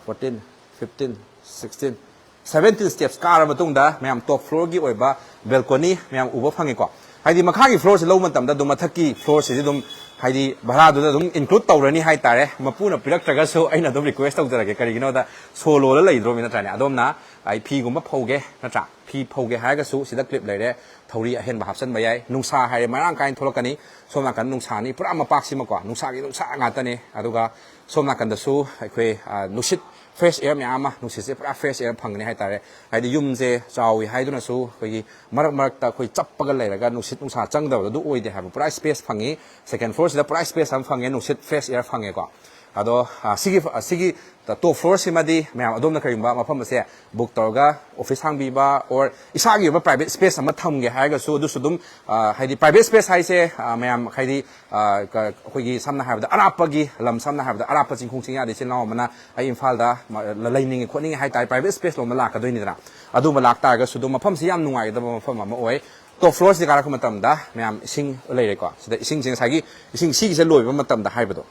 fourteen, fifteen, sixteen, seventeen steps ꯀꯥꯔ ꯃꯇꯨꯡꯗ ꯃꯌꯥꯝ ꯇꯣꯞ ꯐ꯭ꯂꯣꯔꯒꯤ ꯑꯣꯏꯕ ꯕꯦꯜꯀꯣꯅꯤ ꯃꯌꯥꯝ ꯎꯕ ꯐꯪꯉꯤꯀꯣ꯫ ꯍꯥꯏꯗꯤ ꯃꯈꯥꯒꯤ ꯐ꯭ꯂꯣꯔꯁꯤ ꯂꯧꯕ ꯃꯇꯝꯗ ꯑꯗꯨꯝ ꯃꯊꯛꯀꯤ ꯐ꯭ꯂꯣꯔꯁꯤꯗꯤ ꯑꯗꯨꯝ, ꯍꯥꯏꯗꯤ ꯚꯔꯥꯗꯨꯗ ꯑꯗꯨꯝ ꯏꯟꯀ꯭ꯂꯨꯗ ꯇꯧꯔꯅꯤ ꯍꯥꯏꯇꯥꯔꯦ꯫ ꯃꯄꯨꯅ ꯄꯤꯔꯛꯇ꯭ꯔꯒꯁꯨ ꯑꯩꯅ ꯑꯗꯨꯝ ꯔꯤꯀ꯭ꯋꯦꯁ ꯇꯧꯖꯔꯒꯦ, ꯀꯔꯤꯒꯤꯅꯣꯗ ꯁꯣ ꯂꯣꯜꯂ ꯂꯩꯗ꯭ꯔꯣꯃꯤ ꯅꯠꯇ꯭ꯔꯥꯅꯦ? ꯑꯗꯣꯝꯅ ꯑꯩ ꯐꯤꯒꯨꯝꯕ ꯐꯧꯒꯦ ꯅꯠꯇ꯭ꯔꯥ? ꯐꯤ ꯐꯧꯒꯦ ꯍꯥꯏꯔꯒꯁꯨ ꯁꯤꯗ ꯀ꯭ꯂꯤꯞ ꯂꯩꯔꯦ, ꯊꯧꯔꯤ ꯑꯍꯦꯟꯕ ꯍꯥꯞꯆꯤꯟꯕ ꯌꯥꯏ꯫ ꯅꯨꯡꯁꯥ ꯍꯥꯏꯔꯦ ꯃꯔꯥꯡ ꯀꯥꯏꯅ ꯊꯣꯛꯂꯛꯀꯅꯤ꯫ ꯁꯣꯝ ꯅꯥꯀꯟ ꯅꯨꯡꯁꯥꯅꯤ, ꯄꯨꯔꯥ ꯃꯄꯥꯛꯁꯤꯃꯀꯣ ꯅꯨꯡꯁꯥꯒꯤ ꯅꯨꯡꯁꯥ ꯉꯥꯛꯇꯅꯤ꯫ ꯑꯗꯨꯒ ꯁꯣꯝ ꯅꯥꯀꯟꯗꯁꯨ ꯑꯩꯈꯣꯏ, ꯑ, ꯅꯨꯡꯁꯤꯠ, ꯐ꯭ꯔꯦꯁ ꯑꯦꯌꯔ ꯃꯌꯥꯝ ꯑꯃ, ꯅꯨꯡꯁꯤꯠꯁꯦ ꯄꯨꯔꯥ ꯐ꯭ꯔꯦꯁ ꯑꯦꯌꯔ ꯐꯪꯒꯅꯤ ꯍꯥꯏꯇꯥꯔꯦ꯫ ꯍꯥꯏꯗꯤ ꯌꯨꯝꯁꯦ ꯆꯥꯎꯋꯤ ꯍꯥꯏꯗꯨꯅꯁꯨ ꯑꯩꯈꯣꯏꯒꯤ ꯃꯔꯛ ꯃꯔꯛꯇ ꯑꯩꯈꯣꯏ ꯆꯞꯄꯒ ꯂꯩꯔꯒ ꯅꯨꯡꯁꯤꯠ ꯅꯨꯡꯁꯥ ꯆꯪꯗꯕꯗꯣ ꯑꯗꯨ ꯑꯣꯏꯗꯦ ꯍꯥꯏꯕ, ꯄꯨꯔꯥ ꯁ꯭ꯄꯦꯁ ꯐꯪꯉꯤ꯫ ꯁꯦꯀꯦꯟ ꯐ꯭ꯂꯣꯔꯁꯤꯗ ꯄꯨꯔꯥ ꯁ꯭ꯄꯦꯁ ꯑꯃ ꯐꯪꯉꯦ, ꯅꯨꯡꯁꯤꯠ ꯐ꯭ꯔꯦꯁ ꯑꯦꯌꯔ ꯐꯪꯉꯦꯀꯣ꯫ ꯑꯗꯣ ꯑ, ꯁꯤꯒꯤ ꯑ, ꯁꯤꯒꯤ ꯇꯣꯞ ꯐ꯭ꯂꯣꯔꯁꯤꯃꯗꯤ ꯃꯌꯥꯝ ꯑꯗꯣꯝꯅ ꯀꯔꯤꯒꯨꯝꯕ ꯃꯐꯝ ꯑꯁꯦ ꯕꯨꯛ ꯇꯧꯔꯒ ꯑꯣꯐꯤꯁ ꯍꯥꯡꯕꯤꯕ ꯑꯣꯔ ꯏꯁꯥꯒꯤ ꯑꯣꯏꯕ ꯄ꯭ꯔꯥꯏꯚꯦꯠ ꯁ꯭ꯄꯦꯁ ꯑꯃ ꯊꯝꯒꯦ ꯍꯥꯏꯔꯒꯁꯨ ꯑꯗꯨꯁꯨ ꯑꯗꯨꯝ ꯑ, ꯍꯥꯏꯗꯤ ꯄ꯭ꯔꯥꯏꯚꯦꯠ ꯁ꯭ꯄꯦꯁ ꯍꯥꯏꯁꯦ ꯑ, ꯃꯌꯥꯝ ꯍꯥꯏꯗꯤ ꯑ, ꯀ- ꯑꯩꯈꯣꯏꯒꯤ ꯁꯝꯅ ꯍꯥꯏꯔꯕꯗ ꯑꯔꯥꯞꯄꯒꯤ ꯂꯝ, ꯁꯝꯅ ꯍꯥꯏꯔꯕꯗ ꯑꯔꯥꯞꯄ ꯆꯤꯡꯈꯣꯡ ꯆꯤꯡꯌꯥꯗ ꯏꯆꯤꯜ ꯏꯅꯥꯎ ꯑꯃꯅ ꯑꯩ ꯏꯝꯐꯥꯜꯗ ꯃ- ꯂ- ꯂꯩꯅꯤꯡꯉꯤ ꯈꯣꯠꯅꯤꯡꯉꯤ ꯍꯥꯏ ꯇꯥꯔꯦ, ꯄ꯭ꯔꯥꯏꯚꯦꯠ ꯁ꯭ꯄꯦꯁ ꯂꯣꯝꯗ ꯂꯥꯛꯀꯗꯣꯏꯅꯤꯗꯅ꯫ ꯑꯗꯨꯝꯕ ꯂꯥꯛꯇꯥꯔꯒꯁꯨ ꯑꯗꯨꯝ ꯃꯐꯝꯁꯤ ꯌꯥꯝ ꯅꯨꯡꯉꯥꯏꯒꯗꯕ ꯃꯐꯝ ꯑꯃ ꯑꯣꯏ꯫ ꯇꯣꯞ ꯐ꯭ꯂꯣꯔꯁꯤꯗ ꯀꯥꯔꯛꯄ ꯃꯇꯝꯗ ꯃꯌꯥꯝ ꯏꯁꯤꯡ ꯂꯩꯔꯦꯀꯣ꯫ ꯁꯤꯗ ꯏꯁꯤꯡꯁꯦ ꯉꯁꯥꯏꯒꯤ ꯏꯁꯤꯡ ꯁꯤꯒꯤꯁꯦ ꯂꯣꯏꯕ ꯃꯇꯝꯗ ꯍꯥꯏꯕꯗꯣ,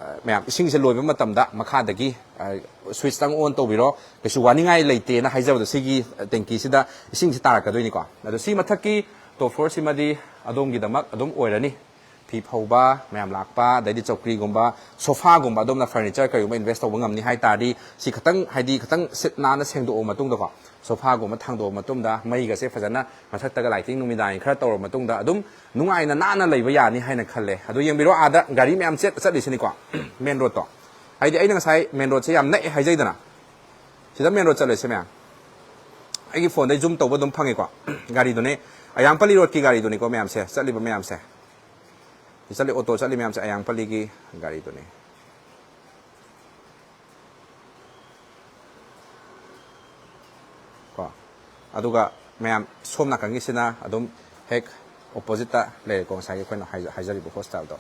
ꯑ, ꯃꯌꯥꯝ ꯏꯁꯤꯡꯁꯦ ꯂꯣꯏꯕ ꯃꯇꯝꯗ ꯃꯈꯥꯗꯒꯤ, ꯑ, ꯁ꯭ꯋꯤꯠꯆꯇꯪ ꯑꯣꯟ ꯇꯧꯕꯤꯔꯣ, ꯀꯩꯁꯨ ꯋꯥꯅꯤꯡꯉꯥꯏ ꯂꯩꯇꯦꯅ ꯍꯥꯏꯖꯕꯗꯣ, ꯁꯤꯒꯤ ꯇꯦꯡꯀꯤꯁꯤꯗ ꯏꯁꯤꯡꯁꯤ ꯇꯥꯔꯛꯀꯗꯣꯏꯅꯤꯀꯣ꯫ ꯑꯗꯣ ꯁꯤ ꯃꯊꯛꯀꯤ ꯇꯣꯞ ꯐ꯭ꯂꯣꯔꯁꯤꯃꯗꯤ ꯑꯗꯣꯝꯒꯤꯗꯃꯛ ꯑꯗꯨꯝ ꯑꯣꯏꯔꯅꯤ꯫ ꯐꯤ ꯐꯧꯕ ꯃꯌꯥꯝ ꯂꯥꯛꯄ, ꯑꯗꯩꯗꯤ ꯆꯧꯀ꯭ꯔꯤꯒꯨꯝꯕ, ꯁꯣꯐꯥꯒꯨꯝꯕ, ꯑꯗꯣꯝꯅ ꯐꯔꯅꯤꯆꯔ ꯀꯔꯤꯒꯨꯝꯕ ꯏꯟꯚꯦꯁ ꯇꯧꯕ ꯉꯝꯅꯤ ꯍꯥꯏ ꯇꯥꯔꯗꯤ, ꯁꯤ ꯈꯇꯪ, ꯍꯥꯏꯗꯤ ꯈꯇꯪ ꯁꯤꯠ ꯅꯥꯟꯅ ꯁꯦꯡꯗꯣꯛꯑ ꯃꯇꯨꯡꯗꯀꯣ, ꯁꯣꯐꯥꯒꯨꯝꯕ ꯊꯥꯡꯗꯣꯛꯑ ꯃꯇꯨꯡꯗ, ꯃꯩꯒꯁꯦ ꯐꯖꯅ ꯃꯊꯛꯇꯒ ꯂꯥꯏꯇꯤꯡ ꯅꯨꯃꯤꯗꯥꯡꯒꯤ ꯈꯔ ꯇꯧꯔ ꯃꯇꯨꯡꯗ ꯑꯗꯨꯝ ꯅꯨꯡꯉꯥꯏꯅ ꯅꯥꯟꯅ ꯂꯩꯕ ꯌꯥꯅꯤ ꯍꯥꯏꯅ ꯈꯜꯂꯦ꯫ ꯑꯗꯣ ꯌꯦꯡꯕꯤꯔꯣ, ꯑꯥꯗ ꯒꯥꯔꯤ ꯃꯌꯥꯝ ꯆꯦꯠ ꯆꯠꯂꯤꯁꯤꯅꯤꯀꯣ, ꯃꯦꯟ ꯔꯣꯗꯇꯣ꯫ ꯍꯥꯏꯗꯤ ꯑꯩꯅ ꯉꯁꯥꯏ ꯃꯦꯟ ꯔꯣꯗꯁꯦ ꯌꯥꯝ ꯅꯛꯑꯦ ꯍꯥꯏꯖꯩꯗꯅ, ꯁꯤꯗ ꯃꯦꯟ ꯔꯣꯗ ꯆꯠꯂꯁꯦ ꯃꯌꯥꯝ꯫ ꯑꯩꯒꯤ ꯐꯣꯟꯗꯩ ꯖꯨꯝ ꯇꯧꯕ ꯑꯗꯨꯝ ꯐꯪꯉꯦꯀꯣ꯫ ꯒꯥꯔꯤꯗꯨꯅꯦ, ꯑꯌꯥꯡꯄꯜꯂꯤ ꯔꯣꯗꯀꯤ ꯒꯥꯔꯤꯗꯨꯅꯤꯀꯣ ꯃꯌꯥꯝꯁꯦ, ꯆꯠꯂꯤꯕ ꯃꯌꯥꯝꯁꯦ꯫ ꯆꯠꯂꯤ, ꯑꯣꯇꯣ ꯆꯠꯂꯤ ꯃꯌꯥꯝꯁꯦ ꯑꯌꯥꯡꯄꯜꯂꯤꯒꯤ ꯒꯥꯔꯤꯗꯨꯅꯤ꯫ ꯀꯣ, ꯑꯗꯨꯒ ꯃꯌꯥꯝ ꯁꯣꯝ ꯅꯥꯀꯟꯒꯤꯁꯤꯅ ꯑꯗꯨꯝ ꯍꯦꯛ ꯑꯣꯄꯣꯖꯤꯠꯇ ꯂꯩꯔꯦꯀꯣ, ꯉꯁꯥꯏꯒꯤ ꯑꯩꯈꯣꯏꯅ ꯍꯥꯏꯖ- ꯍꯥꯏꯖꯔꯤꯕ ꯍꯣꯁꯇꯥꯜꯗꯣ꯫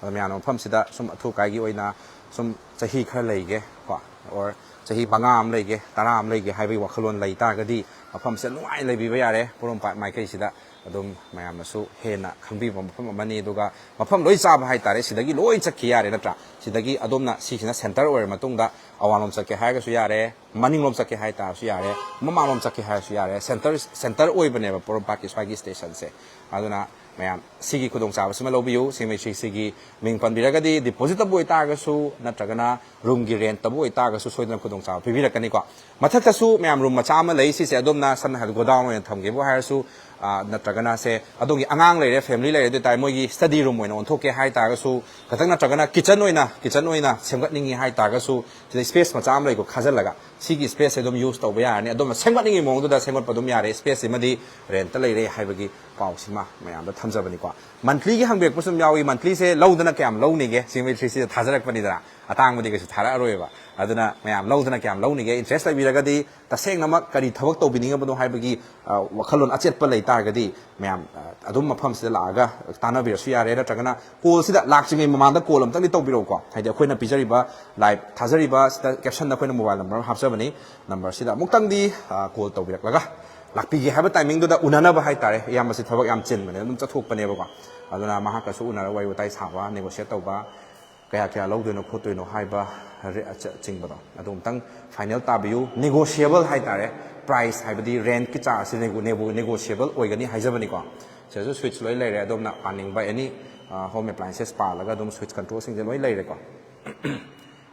ꯑꯗꯣ ꯃꯌꯥꯝꯅ ꯃꯐꯝꯁꯤꯗ ꯁꯨꯝ ꯑꯊꯨ ꯑꯀꯥꯏꯒꯤ ꯑꯣꯏꯅ ꯁꯨꯝ ꯆꯍꯤ ꯈꯔ ꯂꯩꯒꯦ ꯀꯣ, ꯑꯣꯔ ꯆꯍꯤ ꯃꯉꯥ ꯑꯃ ꯂꯩꯒꯦ, ꯇꯔꯥ ꯑꯃ ꯂꯩꯒꯦ ꯍꯥꯏꯕꯒꯤ ꯋꯥꯈꯜꯂꯣꯟ ꯂꯩ ꯇꯥꯔꯒꯗꯤ, ꯃꯐꯝꯁꯤꯗ ꯅꯨꯡꯉꯥꯏꯅ ꯂꯩꯕꯤꯕ ꯌꯥꯔꯦ꯫ ꯄꯣꯔꯣꯝꯄꯥꯠ ꯃꯥꯏꯀꯩꯁꯤꯗ ꯑꯗꯨꯝ ꯃꯌꯥꯝꯅꯁꯨ ꯍꯦꯟꯅ ꯈꯪꯕꯤꯕ ꯃꯐꯝ ꯑꯃꯅꯤ꯫ ꯑꯗꯨꯒ ꯃꯐꯝ ꯂꯣꯏ ꯆꯥꯕ ꯍꯥꯏꯇꯥꯔꯦ, ꯁꯤꯗꯒꯤ ꯂꯣꯏ ꯆꯠꯈꯤ ꯌꯥꯔꯦ, ꯅꯠꯇ꯭ꯔꯥ? ꯁꯤꯗꯒꯤ ꯑꯗꯣꯝꯅ ꯁꯤꯁꯤꯅ ꯁꯦꯟꯇꯔ ꯑꯣꯏꯔ ꯃꯇꯨꯡꯗ ꯑꯋꯥꯡꯂꯣꯝ ꯆꯠꯀꯦ ꯍꯥꯏꯔꯒꯁꯨ ꯌꯥꯔꯦ, ꯃꯅꯤꯡꯂꯣꯝ ꯆꯠꯀꯦ ꯍꯥꯏ ꯇꯥꯔꯁꯨ ꯌꯥꯔꯦ, ꯃꯃꯥꯡꯂꯣꯝ ꯆꯠꯀꯦ ꯍꯥꯏꯔꯁꯨ ꯌꯥꯔꯦ, ꯁꯦꯟꯇꯔ, ꯁꯦꯟꯇꯔ ꯑꯣꯏꯕꯅꯦꯕ ꯄꯣꯔꯣꯝꯄꯥꯠꯀꯤ ꯁ꯭ꯋꯥꯏꯒꯤ ꯁ꯭ꯇꯦꯁꯟꯁꯦ꯫ ꯑꯗꯨꯅ ꯃꯌꯥꯝ ꯁꯤꯒꯤ ꯈꯨꯗꯣꯡꯆꯥꯕꯁꯤꯃ ꯂꯧꯕꯤꯌꯨ꯫ ꯁꯤꯃꯩꯁꯤꯒꯤ ꯃꯤꯡ ꯄꯟꯕꯤꯔꯒꯗꯤ ꯗꯤꯄꯣꯖꯤꯠꯇꯕꯨ ꯑꯣꯏꯇꯥꯔꯒꯁꯨ ꯅꯠꯇ꯭ꯔꯒꯅ ꯔꯨꯝꯒꯤ ꯔꯦꯟꯠꯇꯕꯨ ꯑꯣꯏꯇꯥꯔꯒꯁꯨ ꯁꯣꯏꯗꯅ ꯈꯨꯗꯣꯡꯆꯥꯕ ꯄꯤꯕꯤꯔꯛꯀꯅꯤꯀꯣ꯫ ꯃꯊꯛꯇꯁꯨ ꯃꯌꯥꯝ ꯔꯨꯝ ꯃꯆꯥ ꯑꯃ ꯂꯩ꯫ ꯁꯤꯁꯦ ꯑꯗꯣꯝꯅ ꯁꯝꯅ ꯍꯥꯏꯔꯕꯗ ꯒꯣꯗꯥꯎꯟ ꯑꯣꯏꯅ ꯊꯝꯒꯦꯕꯨ ꯍꯥꯏꯔꯁꯨ, ꯑ, ꯅꯠꯇ꯭ꯔꯒꯅ ꯁꯦ ꯑꯗꯣꯝꯒꯤ ꯑꯉꯥꯡ ꯂꯩꯔꯦ, ꯐꯦꯃꯤꯂꯤ ꯂꯩꯔꯦ, ꯑꯗꯨ ꯑꯣꯏꯇꯥꯔꯗꯤ ꯃꯣꯏꯒꯤ ꯁ꯭ꯇꯗꯤ ꯔꯨꯝ ꯑꯣꯏꯅ ꯑꯣꯟꯊꯣꯛꯀꯦ ꯍꯥꯏ ꯇꯥꯔꯒꯁꯨ, ꯈꯇꯪ ꯅꯠꯇ꯭ꯔꯒꯅ ꯀꯤꯠꯆꯟ ꯑꯣꯏꯅ, ꯀꯤꯠꯆꯟ ꯑꯣꯏꯅ ꯁꯦꯝꯒꯠꯅꯤꯡꯉꯤ ꯍꯥꯏ ꯇꯥꯔꯒꯁꯨ, ꯁꯤꯗ ꯁ꯭ꯄꯦꯁ ꯃꯆꯥ ꯑꯃ ꯂꯩꯀꯣ, ꯈꯥꯖꯤꯜꯂꯒ ꯁꯤꯒꯤ space ꯁꯦ ꯑꯗꯨꯝ use ꯇꯧꯕ ꯌꯥꯔꯅꯤ꯫ ꯑꯗꯣꯝꯅ ꯁꯦꯝꯒꯠꯅꯤꯡꯉꯤ ꯃꯑꯣꯡꯗꯨꯗ ꯁꯦꯝꯒꯠꯄ ꯑꯗꯨꯝ ꯌꯥꯔꯦ꯫ Space ꯁꯤꯃꯗꯤ rent ꯇ ꯂꯩꯔꯦ ꯍꯥꯏꯕꯒꯤ ꯄꯥꯎꯁꯤꯃ ꯃꯌꯥꯝꯗ ꯊꯝꯖꯕꯅꯤꯀꯣ꯫ Monthly ꯒꯤ ꯍꯪꯕꯤꯔꯛꯄꯁꯨ ꯑꯗꯨꯝ ꯌꯥꯎꯏ꯫ Monthly ꯁꯦ ꯂꯧꯗꯅ ꯀꯌꯥꯝ ꯂꯧꯅꯤꯒꯦ? ꯁꯤꯃ ꯊ꯭ꯔꯤ ꯁꯤꯗ ꯊꯥꯖꯔꯛꯄꯅꯤꯗꯅ, ꯑꯇꯥꯡꯕꯗꯤ ꯀꯩꯁꯨ ꯊꯥꯔꯛꯑꯔꯣꯏꯕ꯫ ꯑꯗꯨꯅ ꯃꯌꯥꯝ ꯂꯧꯗꯅ ꯀꯌꯥꯝ ꯂꯧꯅꯤꯒꯦ? Interest ꯂꯩꯕꯤꯔꯒꯗꯤ, ꯇꯁꯦꯡꯅꯃꯛ ꯀꯔꯤ ꯊꯕꯛ ꯇꯧꯕꯤꯅꯤꯡꯉꯕꯅꯣ ꯍꯥꯏꯕꯒꯤ, ꯑ, ꯋꯥꯈꯜꯂꯣꯟ ꯑꯆꯦꯠꯄ ꯂꯩ ꯇꯥꯔꯒꯗꯤ, ꯃꯌꯥꯝ, ꯑ, ꯑꯗꯨꯝ ꯃꯐꯝꯁꯤꯗ ꯂꯥꯛꯑꯒ ꯇꯥꯟꯅꯕꯤꯔꯁꯨ ꯌꯥꯔꯦ꯫ ꯅꯠꯇ꯭ꯔꯒꯅ call ꯁꯤꯗ ꯂꯥꯛꯇ꯭ꯔꯤꯉꯩ ꯃꯃꯥꯡꯗ call ꯑꯝꯇꯪꯗꯤ ꯇꯧꯕꯤꯔꯛꯎꯀꯣ꯫ ꯍꯥꯏꯗꯤ ꯑꯩꯈꯣꯏꯅ ꯄꯤꯖꯔꯤꯕ live ꯊꯥꯖꯔꯤꯕ ꯁꯤꯗ caption ꯗ ꯑꯩꯈꯣꯏꯅ mobile number ꯑꯃ ꯍꯥꯞꯆꯕꯅꯤ꯫ Number ꯁꯤꯗ ꯑꯃꯨꯛꯇꯪꯗꯤ, ꯑ, call ꯇꯧꯕꯤꯔꯛꯂꯒ ꯂꯥꯛꯄꯤꯒꯦ ꯍꯥꯏꯕ timing ꯗꯨꯗ ꯎꯅꯅꯕ ꯍꯥꯏꯇꯥꯔꯦ꯫ ꯏꯌꯥꯝꯕꯁꯤ ꯊꯕꯛ ꯌꯥꯝ ꯆꯤꯟꯕꯅꯦ, ꯑꯗꯨꯝ ꯆꯠꯊꯣꯛꯄꯅꯦꯕꯀꯣ꯫ ꯑꯗꯨꯅ ꯃꯍꯥꯛꯀꯁꯨ ꯎꯅꯔꯒ ꯋꯥꯔꯤ ꯋꯥꯇꯥꯏ ꯁꯥꯕ, negotiate ꯇꯧꯕ, ꯀꯌꯥ ꯀꯌꯥ ꯂꯧꯗꯣꯏꯅꯣ ꯈꯣꯠꯇꯣꯏꯅꯣ ꯍꯥꯏꯕ ꯔꯦ-, ꯑꯆ-, ꯆꯤꯡꯕꯗꯣ ꯑꯗꯨ ꯑꯃꯨꯛꯇꯪ final ꯇꯥꯕꯤꯌꯨ꯫ Negotiable ꯍꯥꯏꯇꯥꯔꯦ, price ꯍꯥꯏꯕꯗꯤ rent ꯀꯤ charge ꯁꯤ nego-, nego-, negotiable ꯑꯣꯏꯒꯅꯤ ꯍꯥꯏꯖꯕꯅꯤꯀꯣ꯫ ꯁꯤꯗꯁꯨ switch ꯂꯣꯏ ꯂꯩꯔꯦ, ꯑꯗꯣꯝꯅ ꯄꯥꯅꯤꯡꯕ any, ꯑ, home appliances ꯄꯥꯜꯂꯒ ꯑꯗꯨꯝ switch control ꯁꯤꯡꯁꯦ ꯂꯣꯏ ꯂꯩꯔꯦꯀꯣ꯫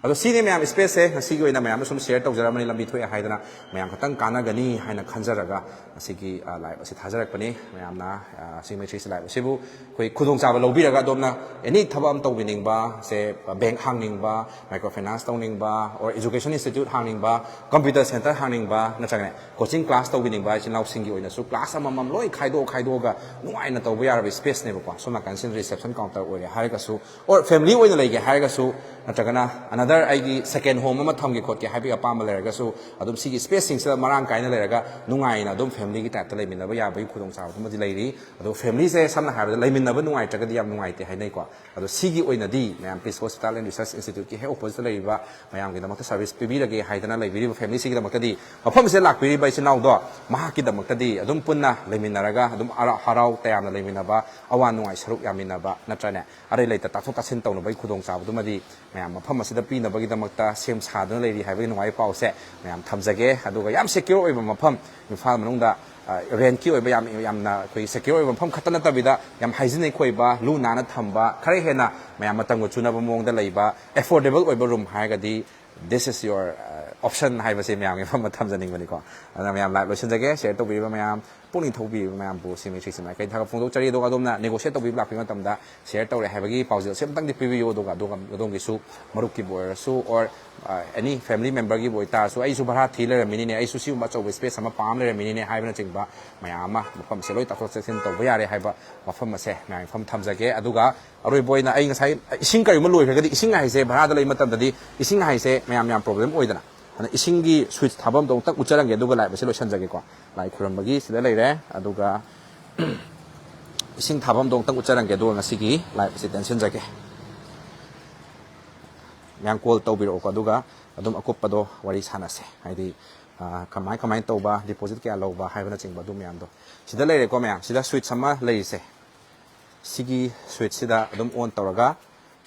ꯑꯗꯣ ꯁꯤꯅꯤ ꯃꯌꯥꯝ space ꯁꯦ ꯉꯁꯤꯒꯤ ꯑꯣꯏꯅ ꯃꯌꯥꯝꯗ ꯁꯨꯝ share ꯇꯧꯖꯔꯝꯕꯅꯤ, ꯂꯝꯕꯤ ꯊꯣꯛꯑꯦ ꯍꯥꯏꯗꯅ ꯃꯌꯥꯝ ꯈꯛꯇꯪ ꯀꯥꯟꯅꯒꯅꯤ ꯍꯥꯏꯅ ꯈꯟꯖꯔꯒ ꯉꯁꯤꯒꯤ, ꯑ, live ꯑꯁꯤ ꯊꯥꯖꯔꯛꯄꯅꯤ꯫ ꯃꯌꯥꯝꯅ, ꯑ, ꯁꯤ ꯃꯩꯇ꯭ꯔꯤꯁꯤ live ꯑꯁꯤꯕꯨ ꯑꯩꯈꯣꯏ ꯈꯨꯗꯣꯡꯆꯥꯕ ꯂꯧꯕꯤꯔꯒ ꯑꯗꯣꯝꯅ any ꯊꯕꯛ ꯑꯃ ꯇꯧꯕꯤꯅꯤꯡꯕ, ꯁꯦ, bank ꯍꯥꯡꯅꯤꯡꯕ, micro finance ꯇꯧꯅꯤꯡꯕ, or education institute ꯍꯥꯡꯅꯤꯡꯕ, computer center ꯍꯥꯡꯅꯤꯡꯕ, ꯅꯠꯇ꯭ꯔꯒꯅ coaching class ꯇꯧꯕꯤꯅꯤꯡꯕ ꯏꯆꯤꯟ ꯏꯅꯥꯎꯁꯤꯡꯒꯤ ꯑꯣꯏꯅꯁꯨ class ꯑꯃꯃꯝ ꯂꯣꯏ ꯈꯥꯏꯗꯣꯛ ꯈꯥꯏꯗꯣꯛꯑꯒ ꯅꯨꯡꯉꯥꯏꯅ ꯇꯧꯕ ꯌꯥꯔꯕ space ꯅꯦꯕꯀꯣ꯫ ꯁꯣꯝ ꯅꯥꯀꯟꯁꯤꯅ reception counter ꯑꯣꯏꯔꯦ ꯍꯥꯏꯔꯒꯁꯨ, or family ꯑꯣꯏꯅ ꯂꯩꯒꯦ ꯍꯥꯏꯔꯒꯁꯨ, ꯅꯠꯇ꯭ꯔꯒꯅ another ꯑꯩꯒꯤ second home ꯑꯃ ꯊꯝꯒꯦ ꯈꯣꯠꯀꯦ ꯍꯥꯏꯕꯒꯤ ꯑꯄꯥꯝꯕ ꯂꯩꯔꯒꯁꯨ, ꯑꯗꯨꯝ ꯁꯤꯒꯤ space ꯁꯤꯡꯁꯤꯗ ꯃꯔꯥꯡ ꯀꯥꯏꯅ ꯂꯩꯔꯒ ꯅꯨꯡꯉꯥꯏꯅ ꯑꯗꯨꯝ family ꯒꯤ type ꯇ ꯂꯩꯃꯤꯟꯅꯕ ꯌꯥꯕꯒꯤ ꯈꯨꯗꯣꯡꯆꯥꯕꯗꯨꯃꯗꯤ ꯂꯩꯔꯤ꯫ ꯑꯗꯣ family ꯁꯦ ꯁꯝꯅ ꯍꯥꯏꯔꯕꯗ ꯂꯩꯃꯤꯟꯅꯕ ꯅꯨꯡꯉꯥꯏꯇ꯭ꯔꯒꯗꯤ ꯌꯥꯝ ꯅꯨꯡꯉꯥꯏꯇꯦ ꯍꯥꯏꯅꯩꯀꯣ꯫ ꯑꯗꯣ ꯁꯤꯒꯤ ꯑꯣꯏꯅꯗꯤ ꯃꯌꯥꯝ Peace Hospital and Research Institute ꯀꯤ ꯍꯦꯛ opposite ꯇ ꯂꯩꯔꯤꯕ ꯃꯌꯥꯝꯒꯤꯗꯃꯛꯇ service ꯄꯤꯕꯤꯔꯒꯦ ꯍꯥꯏꯗꯅ ꯂꯩꯕꯤꯔꯤꯕ family ꯁꯤꯒꯤꯗꯃꯛꯇꯗꯤ, ꯃꯐꯝꯁꯤꯗ ꯂꯥꯛꯄꯤꯔꯤꯕ ꯏꯆꯤꯟ ꯏꯅꯥꯎꯗꯣ, ꯃꯍꯥꯛꯀꯤꯗꯃꯛꯇꯗꯤ ꯑꯗꯨꯝ ꯄꯨꯟꯅ ꯂꯩꯃꯤꯟꯅꯔꯒ ꯑꯗꯨꯝ ꯍꯔꯥꯎ, ꯍꯔꯥꯎ ꯇꯌꯥꯝꯅ ꯂꯩꯃꯤꯟꯅꯕ, ꯑꯋꯥ ꯅꯨꯡꯉꯥꯏ ꯁꯔꯨꯛ ꯌꯥꯃꯤꯟꯅꯕ, ꯅꯠꯇ꯭ꯔꯅꯦ, ꯑꯔꯩ ꯂꯩꯇ ꯇꯥꯊꯣꯛ ꯇꯥꯁꯤꯟ ꯇꯧꯅꯕꯒꯤ ꯈꯨꯗꯣꯡꯆꯥꯕꯗꯨꯃꯗꯤ ꯃꯌꯥꯝ ꯃꯐꯝ ꯑꯁꯤꯗ ꯄꯤꯅꯕꯒꯤꯗꯃꯛꯇ ꯁꯦꯝ ꯁꯥꯗꯨꯅ ꯂꯩꯔꯤ ꯍꯥꯏꯕꯒꯤ ꯅꯨꯡꯉꯥꯏꯕ ꯄꯥꯎꯁꯦ ꯃꯌꯥꯝ ꯊꯝꯖꯒꯦ꯫ ꯑꯗꯨꯒ ꯌꯥꯝ secure ꯑꯣꯏꯕ ꯃꯐꯝ, ꯏꯝꯐꯥꯜ ꯃꯅꯨꯡꯗ, ꯑ, rent ꯀꯤ ꯑꯣꯏꯕ ꯌꯥꯝ, ꯌꯥꯝꯅ ꯑꯩꯈꯣꯏ secure ꯑꯣꯏꯕ ꯃꯐꯝ ꯈꯛꯇ ꯅꯠꯇꯕꯤꯗ, ꯌꯥꯝ hygienic ꯑꯣꯏꯕ, ꯂꯨ ꯅꯥꯟꯅ ꯊꯝꯕ, ꯈꯔ ꯍꯦꯟꯅ ꯃꯌꯥꯝ ꯃꯇꯝꯒ ꯆꯨꯅꯕ ꯃꯑꯣꯡꯗ ꯂꯩꯕ, affordable ꯑꯣꯏꯕ room ꯍꯥꯏꯔꯒꯗꯤ, this is your, ꯑ, ꯑꯣꯞꯁꯟ ꯍꯥꯏꯕꯁꯦ ꯃꯌꯥꯝꯒꯤ ꯃꯐꯝꯗ ꯊꯝꯖꯅꯤꯡꯕꯅꯤꯀꯣ꯫ ꯑꯗꯨꯅ ꯃꯌꯥꯝ ꯂꯥꯏꯚ ꯂꯣꯏꯁꯤꯟꯖꯒꯦ꯫ ꯁꯤꯌꯔ ꯇꯧꯕꯤꯔꯤꯕ ꯃꯌꯥꯝ, ꯄꯨꯛꯅꯤꯡ ꯊꯧꯕꯤꯔꯤꯕ ꯃꯌꯥꯝꯕꯨ ꯁꯤ ꯃꯩꯁꯤꯁꯤ ꯃꯥꯏꯀꯩ ꯊꯥꯒꯠ ꯐꯣꯡꯗꯣꯛꯆꯔꯤ꯫ ꯑꯗꯨꯒ ꯑꯗꯣꯝꯅ ꯅꯦꯒꯣꯁꯤꯌꯦꯠ ꯇꯧꯕꯤꯕ ꯂꯥꯛꯄꯤꯕ ꯃꯇꯝꯗ ꯁꯤꯌꯔ ꯇꯧꯔꯦ ꯍꯥꯏꯕꯒꯤ ꯄꯥꯎꯖꯦꯜꯁꯦ ꯑꯃꯇꯪꯗꯤ ꯄꯤꯕꯤꯌꯨ꯫ ꯑꯗꯨꯒ ꯑꯗꯨꯒ ꯑꯗꯣꯝꯒꯤꯁꯨ ꯃꯔꯨꯞꯀꯤꯕꯨ ꯑꯣꯏꯔꯁꯨ, ꯑꯣꯔ ꯑꯦꯅꯤ ꯐꯦꯃꯤꯂꯤ ꯃꯦꯝꯕꯔꯒꯤꯕꯨ ꯑꯣꯏꯇꯥꯔꯁꯨ, "ꯑꯩꯁꯨ ꯚꯔꯥ ꯊꯤ ꯂꯩꯔꯝꯃꯤꯅꯤꯅꯦ, ꯑꯩꯁꯨ ꯁꯤꯒꯨꯝꯕ ꯑꯆꯧꯕ ꯁ꯭ꯄꯦꯁ ꯑꯃ ꯄꯥꯝ ꯂꯩꯔꯝꯃꯤꯅꯤꯅꯦ" ꯍꯥꯏꯕꯅꯆꯤꯡꯕ ꯃꯌꯥꯝ ꯑꯃ ꯃꯐꯝꯁꯦ ꯂꯣꯏ ꯇꯥꯊꯣꯛ ꯇꯥꯁꯤꯟ ꯇꯧꯕ ꯌꯥꯔꯦ ꯍꯥꯏꯕ ꯃꯐꯝ ꯑꯁꯦ ꯃꯌꯥꯝꯒꯤ ꯃꯐꯝ ꯊꯝꯖꯒꯦ꯫ ꯑꯗꯨꯒ ꯑꯔꯣꯏꯕ ꯑꯣꯏꯅ ꯑꯩ ꯉꯁꯥꯏ ꯏꯁꯤꯡ ꯀꯔꯤꯒꯨꯝꯕ ꯂꯣꯏꯈ꯭ꯔꯒꯗꯤ, ꯏꯁꯤꯡ ꯍꯥꯏꯁꯦ ꯚꯔꯥꯗ ꯂꯩꯕ ꯃꯇꯝꯗꯗꯤ ꯏꯁꯤꯡ ꯍꯥꯏꯁꯦ ꯃꯌꯥꯝ ꯌꯥꯝ ꯄ꯭ꯔꯣꯕ꯭ꯂꯦꯝ ꯑꯣꯏꯗꯅ꯫ ꯑꯗꯨꯅ ꯏꯁꯤꯡꯒꯤ ꯁ꯭ꯋꯤꯠꯆ ꯊꯥꯐꯝꯗꯣ ꯑꯃꯨꯛꯇꯪ ꯎꯠꯆꯔꯝꯒꯦ, ꯑꯗꯨꯒ ꯂꯥꯏꯚ ꯑꯁꯤ ꯂꯣꯏꯁꯤꯟꯖꯒꯦꯀꯣ꯫ ꯂꯥꯏ ꯈꯨꯔꯨꯝꯕꯒꯤ ꯁꯤꯗ ꯂꯩꯔꯦ, ꯑꯗꯨꯒ ꯏꯁꯤꯡ ꯊꯥꯐꯝꯗꯣ ꯑꯃꯨꯛꯇꯪ ꯎꯠꯆꯔꯝꯒꯦ, ꯑꯗꯨꯒ ꯉꯁꯤꯒꯤ ꯂꯥꯏꯚ ꯑꯁꯤ ꯇꯦꯟꯁꯤꯟꯖꯒꯦ꯫ ꯃꯌꯥꯝ ꯀꯣꯜ ꯇꯧꯕꯤꯔꯛꯎꯀꯣ, ꯑꯗꯨꯒ ꯑꯗꯨꯝ ꯑꯀꯨꯞꯄꯗꯣ ꯋꯥꯔꯤ ꯁꯥꯟꯅꯁꯦ꯫ ꯍꯥꯏꯗꯤ, ꯑ, ꯀꯃꯥꯏ ꯀꯃꯥꯏꯅ ꯇꯧꯕ, ꯗꯤꯄꯣꯖꯤꯠ ꯀꯌꯥ ꯂꯧꯕ ꯍꯥꯏꯕꯅꯆꯤꯡꯕ ꯑꯗꯨ ꯃꯌꯥꯝꯗꯣ꯫ ꯁꯤꯗ ꯂꯩꯔꯦꯀꯣ ꯃꯌꯥꯝ, ꯁꯤꯗ ꯁ꯭ꯋꯤꯠꯆ ꯑꯃ ꯂꯩꯔꯤꯁꯦ꯫ ꯁꯤꯒꯤ ꯁ꯭ꯋꯤꯠꯆꯁꯤꯗ ꯑꯗꯨꯝ ꯑꯣꯟ ꯇꯧꯔꯒ,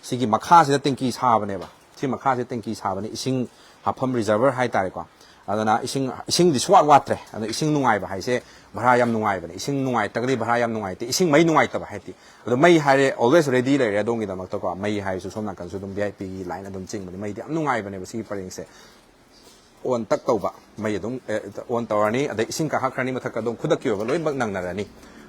ꯁꯤꯒꯤ ꯃꯈꯥꯁꯤꯗ ꯇꯦꯡꯀꯤ ꯁꯥꯕꯅꯦꯕ꯫ ꯁꯤ ꯃꯈꯥꯁꯤꯗ ꯇꯦꯡꯀꯤ ꯁꯥꯕꯅꯤ, ꯏꯁꯤꯡ ꯍꯥꯞꯐꯝ, ꯔꯤꯖꯔꯚꯔ ꯍꯥꯏꯇꯥꯔꯦꯀꯣ꯫ ꯑꯗꯨꯅ ꯏꯁꯤꯡ, ꯏꯁꯤꯡꯗꯤ ꯁꯨꯡꯋꯥꯠ ꯋꯥꯠꯇ꯭ꯔꯦ꯫ ꯑꯗꯣ ꯏꯁꯤꯡ ꯅꯨꯡꯉꯥꯏꯕ ꯍꯥꯏꯁꯦ ꯚꯔꯥ ꯌꯥꯝ ꯅꯨꯡꯉꯥꯏꯕꯅꯦ꯫ ꯏꯁꯤꯡ ꯅꯨꯡꯉꯥꯏꯇ꯭ꯔꯒꯗꯤ ꯚꯔꯥ ꯌꯥꯝ ꯅꯨꯡꯉꯥꯏꯇꯦ꯫ ꯏꯁꯤꯡ ꯃꯩ ꯅꯨꯡꯉꯥꯏꯇꯕ ꯍꯥꯏꯗꯤ, ꯑꯗꯣ ꯃꯩ ꯍꯥꯏꯔꯦ, always ready ꯂꯩꯔꯦ ꯑꯗꯣꯝꯒꯤꯗꯃꯛꯇꯀꯣ꯫ ꯃꯩ ꯍꯥꯏꯔꯁꯨ ꯁꯣꯝ ꯅꯥꯀꯟꯁꯨ ꯑꯗꯨꯝ ꯚꯤ ꯑꯥꯏ ꯄꯤꯒꯤ ꯂꯥꯏꯟ ꯑꯗꯨꯝ ꯆꯤꯡꯕꯅꯤ꯫ ꯃꯩꯗꯤ ꯌꯥꯝ ꯅꯨꯡꯉꯥꯏꯕꯅꯦꯕ ꯁꯤꯒꯤ ꯄꯔꯦꯡꯁꯦ꯫ ꯑꯣꯟ ꯇꯛ ꯇꯧꯕ, ꯃꯩ ꯑꯗꯨꯝ, ꯑꯦ, ꯑꯣꯟ ꯇꯧꯔꯅꯤ, ꯑꯗꯩ ꯏꯁꯤꯡ ꯀꯥꯈꯠꯈ꯭ꯔꯅꯤ ꯃꯊꯛꯇ, ꯑꯗꯨꯝ ꯈꯨꯗꯛꯀꯤ ꯑꯣꯏꯕ ꯂꯣꯏꯅꯃꯛ ꯅꯪꯅꯔꯅꯤ꯫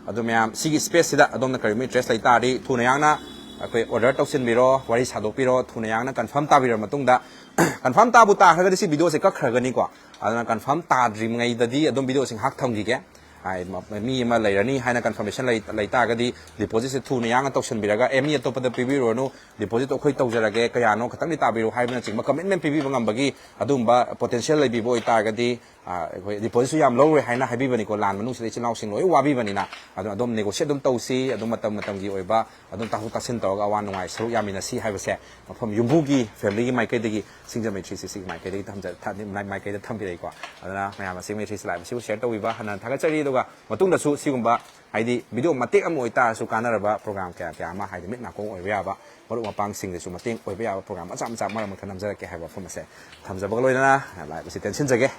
ꯑꯗꯨ ꯃꯌꯥꯝ, ꯁꯤꯒꯤ ꯁ꯭ꯄꯦꯁꯁꯤꯗ ꯑꯗꯣꯝꯅ ꯀꯔꯤꯒꯨꯝꯕ ꯏꯟꯇꯔꯦꯁ ꯂꯩ ꯇꯥꯔꯗꯤ, ꯊꯨꯅ ꯌꯥꯡꯅ ꯑꯩꯈꯣꯏ ꯑꯣꯔꯗꯔ ꯇꯧꯁꯤꯟꯕꯤꯔꯣ, ꯋꯥꯔꯤ ꯁꯥꯗꯣꯛꯄꯤꯔꯣ, ꯊꯨꯅ ꯌꯥꯡꯅ ꯀꯟꯐꯥꯔꯝ ꯇꯥꯕꯤꯔꯕ ꯃꯇꯨꯡꯗ, ꯀꯟꯐꯥꯔꯝ ꯇꯥꯕꯨ ꯇꯥꯈ꯭ꯔꯒꯗꯤ ꯁꯤ ꯚꯤꯗꯤꯑꯣꯁꯦ ꯀꯛꯈ꯭ꯔꯒꯅꯤꯀꯣ꯫ ꯑꯗꯨꯅ ꯀꯟꯐꯥꯔꯝ ꯇꯥꯗ꯭ꯔꯤꯉꯩꯗꯗꯤ ꯑꯗꯨꯝ ꯚꯤꯗꯤꯑꯣꯁꯦ ꯉꯥꯏꯍꯥꯛ ꯊꯝꯈꯤꯒꯦ꯫ ꯍꯥꯏ, ꯃ-, ꯃꯤ ꯑꯃ ꯂꯩꯔꯅꯤ ꯍꯥꯏꯅ ꯀꯟꯐꯥꯔꯃꯦꯁꯟ ꯂꯩ-, ꯂꯩ ꯇꯥꯔꯒꯗꯤ, ꯗꯤꯄꯣꯖꯤꯠꯁꯦ ꯊꯨꯅ ꯌꯥꯡꯅ ꯇꯧꯁꯤꯟꯕꯤꯔꯒ, ꯑꯦ, ꯃꯤ ꯑꯇꯣꯞꯄꯗ ꯄꯤꯕꯤꯔꯨꯔꯅꯨ, ꯗꯤꯄꯣꯖꯤꯠꯇꯣ ꯑꯩꯈꯣꯏ ꯇꯧꯖꯔꯒꯦ, ꯀꯌꯥꯅꯣ ꯈꯤꯇꯪꯗꯤ ꯇꯥꯕꯤꯔꯣ ꯍꯥꯏꯕꯅꯆꯤꯡꯕ ꯀꯃꯤꯠꯃꯦꯟ ꯄꯤꯕꯤꯕ ꯉꯝꯕꯒꯤ ꯑꯗꯨꯒꯨꯝꯕ ꯄꯣꯇꯦꯟꯁꯤꯌꯦꯜ ꯂꯩꯕꯤꯕ ꯑꯣꯏꯇꯥꯔꯒꯗꯤ, ꯑ, ꯑꯩꯈꯣꯏ ꯗꯤꯄꯣꯖꯤꯠꯁꯨ ꯌꯥꯝ ꯂꯧꯔꯣꯏ ꯍꯥꯏꯅ ꯍꯥꯏꯕꯤꯕꯅꯤꯀꯣ꯫ ꯂꯥꯟ ꯃꯅꯨꯡꯁꯤꯗ ꯏꯆꯤꯜ ꯏꯅꯥꯎꯁꯤꯡ ꯂꯣꯏ ꯋꯥꯕꯤꯕꯅꯤꯅ, ꯑꯗꯨ ꯑꯗꯨꯝ ꯅꯦꯒꯣꯁꯤꯌꯦꯠ ꯑꯗꯨꯝ ꯇꯧꯁꯤ, ꯑꯗꯨꯝ ꯃꯇꯝ ꯃꯇꯝꯒꯤ ꯑꯣꯏꯕ ꯑꯗꯨꯝ ꯇꯥꯊꯣꯛ ꯇꯥꯁꯤꯟ ꯇꯧꯔꯒ ꯑꯋꯥ ꯅꯨꯡꯉꯥꯏ ꯁꯔꯨꯛ ꯌꯥꯃꯤꯟꯅꯁꯤ ꯍꯥꯏꯕꯁꯦ ꯃꯐꯝ ꯌꯨꯝꯕꯨꯒꯤ ꯐꯦꯃꯤꯂꯤꯒꯤ ꯃꯥꯏꯀꯩꯗꯒꯤ, ꯁꯤꯡꯖꯃꯩ ꯊ꯭ꯔꯤ ꯁꯤꯛꯁꯇꯤꯒꯤ ꯃꯥꯏꯀꯩꯗꯒꯤ ꯊꯝꯖ-, ꯊ-, ꯃꯥꯏ-, ꯃꯥꯏꯀꯩꯗ ꯊꯝꯕꯤꯔꯛꯏꯀꯣ꯫ ꯑꯗꯨꯅ ꯃꯌꯥꯝ ꯑꯁꯤꯒꯨꯝꯕ ꯊ꯭ꯔꯤ ꯁꯤꯛꯁꯇꯤ ꯂꯥꯏꯚ ꯑꯁꯤꯕꯨ ꯁꯤꯌꯔ ꯇꯧꯕꯤꯕ ꯍꯟꯅ ꯊꯥꯒꯠꯆꯔꯤ꯫ ꯑꯗꯨꯒ ꯃꯇꯨꯡꯗꯁꯨ ꯁꯤꯒꯨꯝꯕ, ꯍꯥꯏꯗꯤ, ꯚꯤꯗꯤꯑꯣ ꯃꯇꯦꯛ ꯑꯃ ꯑꯣꯏꯇꯥꯔꯁꯨ ꯀꯥꯟꯅꯔꯕ ꯄ꯭ꯔꯣꯒ꯭ꯔꯥꯝ ꯀꯌꯥ ꯀꯌꯥ ꯑꯃ, ꯍꯥꯏꯗꯤ, ꯃꯤꯠ ꯅꯥꯀꯣꯡ ꯑꯣꯏꯕ ꯌꯥꯕ, ꯃꯔꯨꯞ ꯃꯄꯥꯡꯁꯤꯡꯗꯁꯨ ꯃꯇꯦꯡ ꯑꯣꯏꯕ ꯌꯥꯕ ꯄ꯭ꯔꯣꯒ꯭ꯔꯥꯝ ꯃꯆꯥ ꯃꯆꯥ ꯃꯔꯛ ꯃꯔꯛꯇ ꯅꯝꯖꯔꯛꯀꯦ ꯍꯥꯏꯕ ꯋꯥꯐꯝ ꯑꯁꯦ ꯊꯝꯖꯕꯒ ꯂꯣꯏꯅꯅ ꯂꯥꯏꯚ ꯑꯁꯤ ꯇꯦꯟꯁꯤꯟꯖꯒꯦ꯫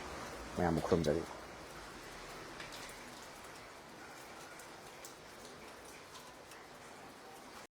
ꯃꯌꯥꯝꯕꯨ ꯈꯨꯔꯨꯝꯖꯔꯤ꯫